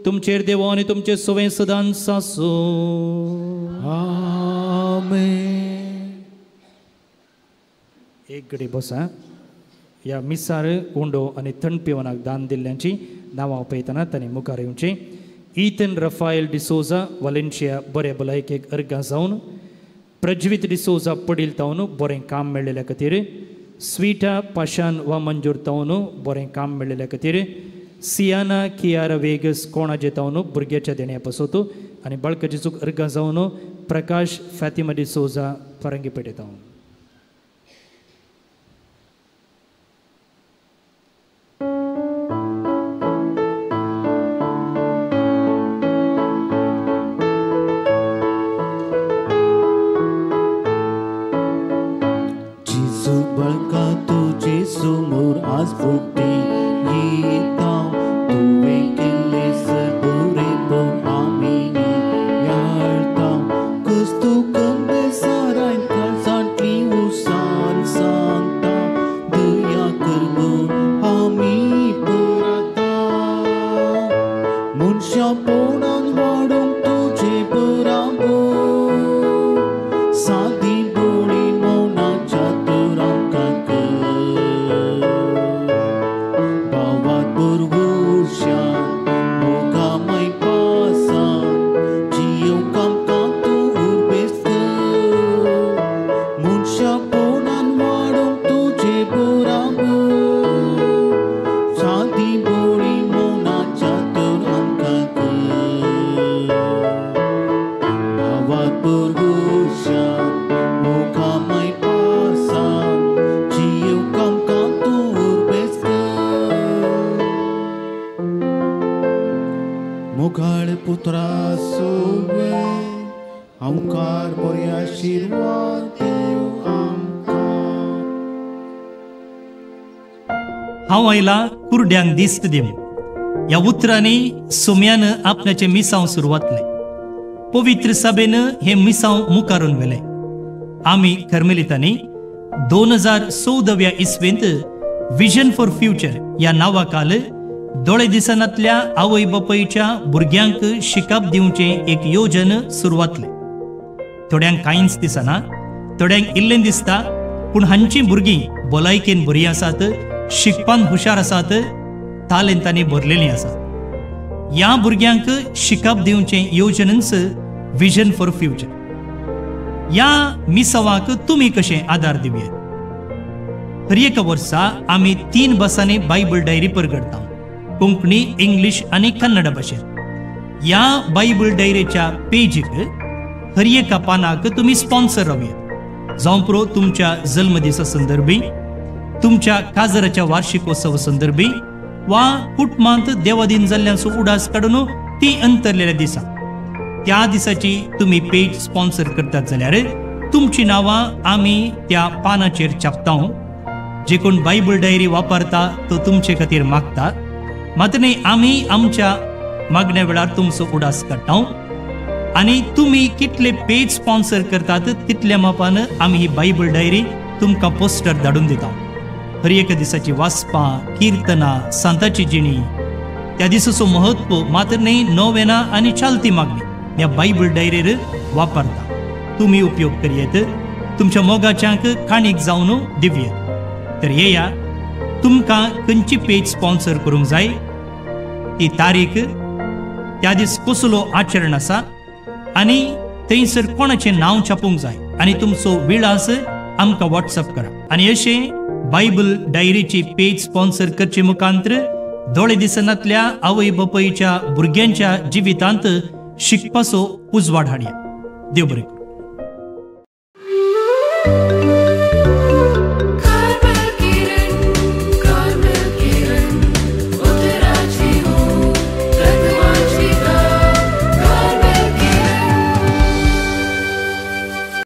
तुमचेर देवो आनी तुमचे सवंय सदांच आसूं. आमेन. एक घडी बसा. ह्या मिसार उंडो आनी थंड पिवनाक दान दिल्ल्यांची नांवां पळयतना तांणी मुखार येवचें. इथन रफायल डिसोजा वालेन्शिया बरे भलायकेक अर्गां जावन, प्रज्वीत डिसोजा पडील तावन बरें काम मेळ्ळेल्या खातीर, स्वीटा पाशान वा मंजूर तावन बरें काम मेळ्ळेल्या खातीर, सियाना कियारा वेगस कोणाचे तावन भुरग्याच्या देण्या पासत आनी बाळकाची चूक अर्गां जावन प्रकाश फातिमा डिसोजा फारंगीपेटे तावन. समोर आज भोगती येता तुवें केल्लें बरेपण आमी नियाळता. क्रिस्तू कंबेसारान काळजांतली उसार सांगता, दया कर म्हूण आमी पराता. मनशापणान वाडोवंक तुजें बराबर सादी बोली मौनाच्या तर आमकां कर. हांव आयला कुरड्यांक दिस्त दिवंक. ह्या उतरांनी सोम्यान आपल्याचें मिसांव सुरवातलें. पवित्र सभेन हें मिसांव मुखारून व्हेलें. आमी कर्मेलितांनी 2014व्या इस्वेंत विजन फॉर फ्युचर ह्या नांवाखाल दोळे दिसनांतल्या आवय बापायच्या भुरग्यांक शिकप दिवचें एक योजन सुरवातलें. थोड्यांक कांयच दिसना, थोड्यांक इल्लें दिसता, पूण हांचीं भुरगीं भलायकेन बरीं आसात, शिकपान हुशार आसात, तालेंतांनी भरलेलीं आसात. ह्या भुरग्यांक शिकप दिवचें योजनच विजन फॉर फ्युचर. ह्या मिसावाक तुमी कशें आदार दिवया? हर एका वर्सा आमी 3 भासांनी बायबल डायरी परगडटा, कोंकणी, इंग्लीश आनी कन्नड भाशेंत. ह्या बायबल डायरीच्या पेजीक हर एका पानाक तुमी स्पॉन्सर रावया. जावं पुरो तुमच्या जल्मदिसा संदर्भी, तुमच्या काजराच्या वार्षिकोत्सव संदर्भी वा कुटुंबांत देवादीन जाल्ल्यांचो उडास काडून ती अंतरलेल्या दिसा त्या दिसाची तुमी पेज स्पॉन्सर करतात जाल्यार तुमची नांवां आमी त्या पानाचेर छापता. जे कोण बायबल डायरी वापरता तो तुमचे खातीर मागता, मात न्ही आमी आमच्या मागण्या वेळार तुमचो उडास काडटा आनी तुमी कितले पेज स्पॉन्सर करतात तितल्या मापान आमी ही बायबल डायरी तुमकां पोस्टर धाडून दिता. हर एका दिसाची वाचपां, किर्तनां, सांताची जिणी, त्या दिसाचो महत्व मात्र न्ही नोवेना आनी चालती मागणी ह्या बायबल डायरीर वापरता. तुमी उपयोग करयेत, तुमच्या मोगाच्यांक काणीक जावन दिवयेत. तर येया, तुमकां खंयची पेज स्पॉन्सर करूंक जाय, ती तारीख, त्या दीस कसलो आचरण आसा आनी थंयसर कोणाचें नांव छापूंक जाय आनी तुमचो विळास आमकां वॉट्सअप करा. आनी अशें बायबल डायरीची पेज स्पॉन्सर करचे मुखांत्र दोळे दिसनांतल्या आवय बापायच्या भुरग्यांच्या जिवितांत शिकपाचो उजवाड हाडया. देव बरें.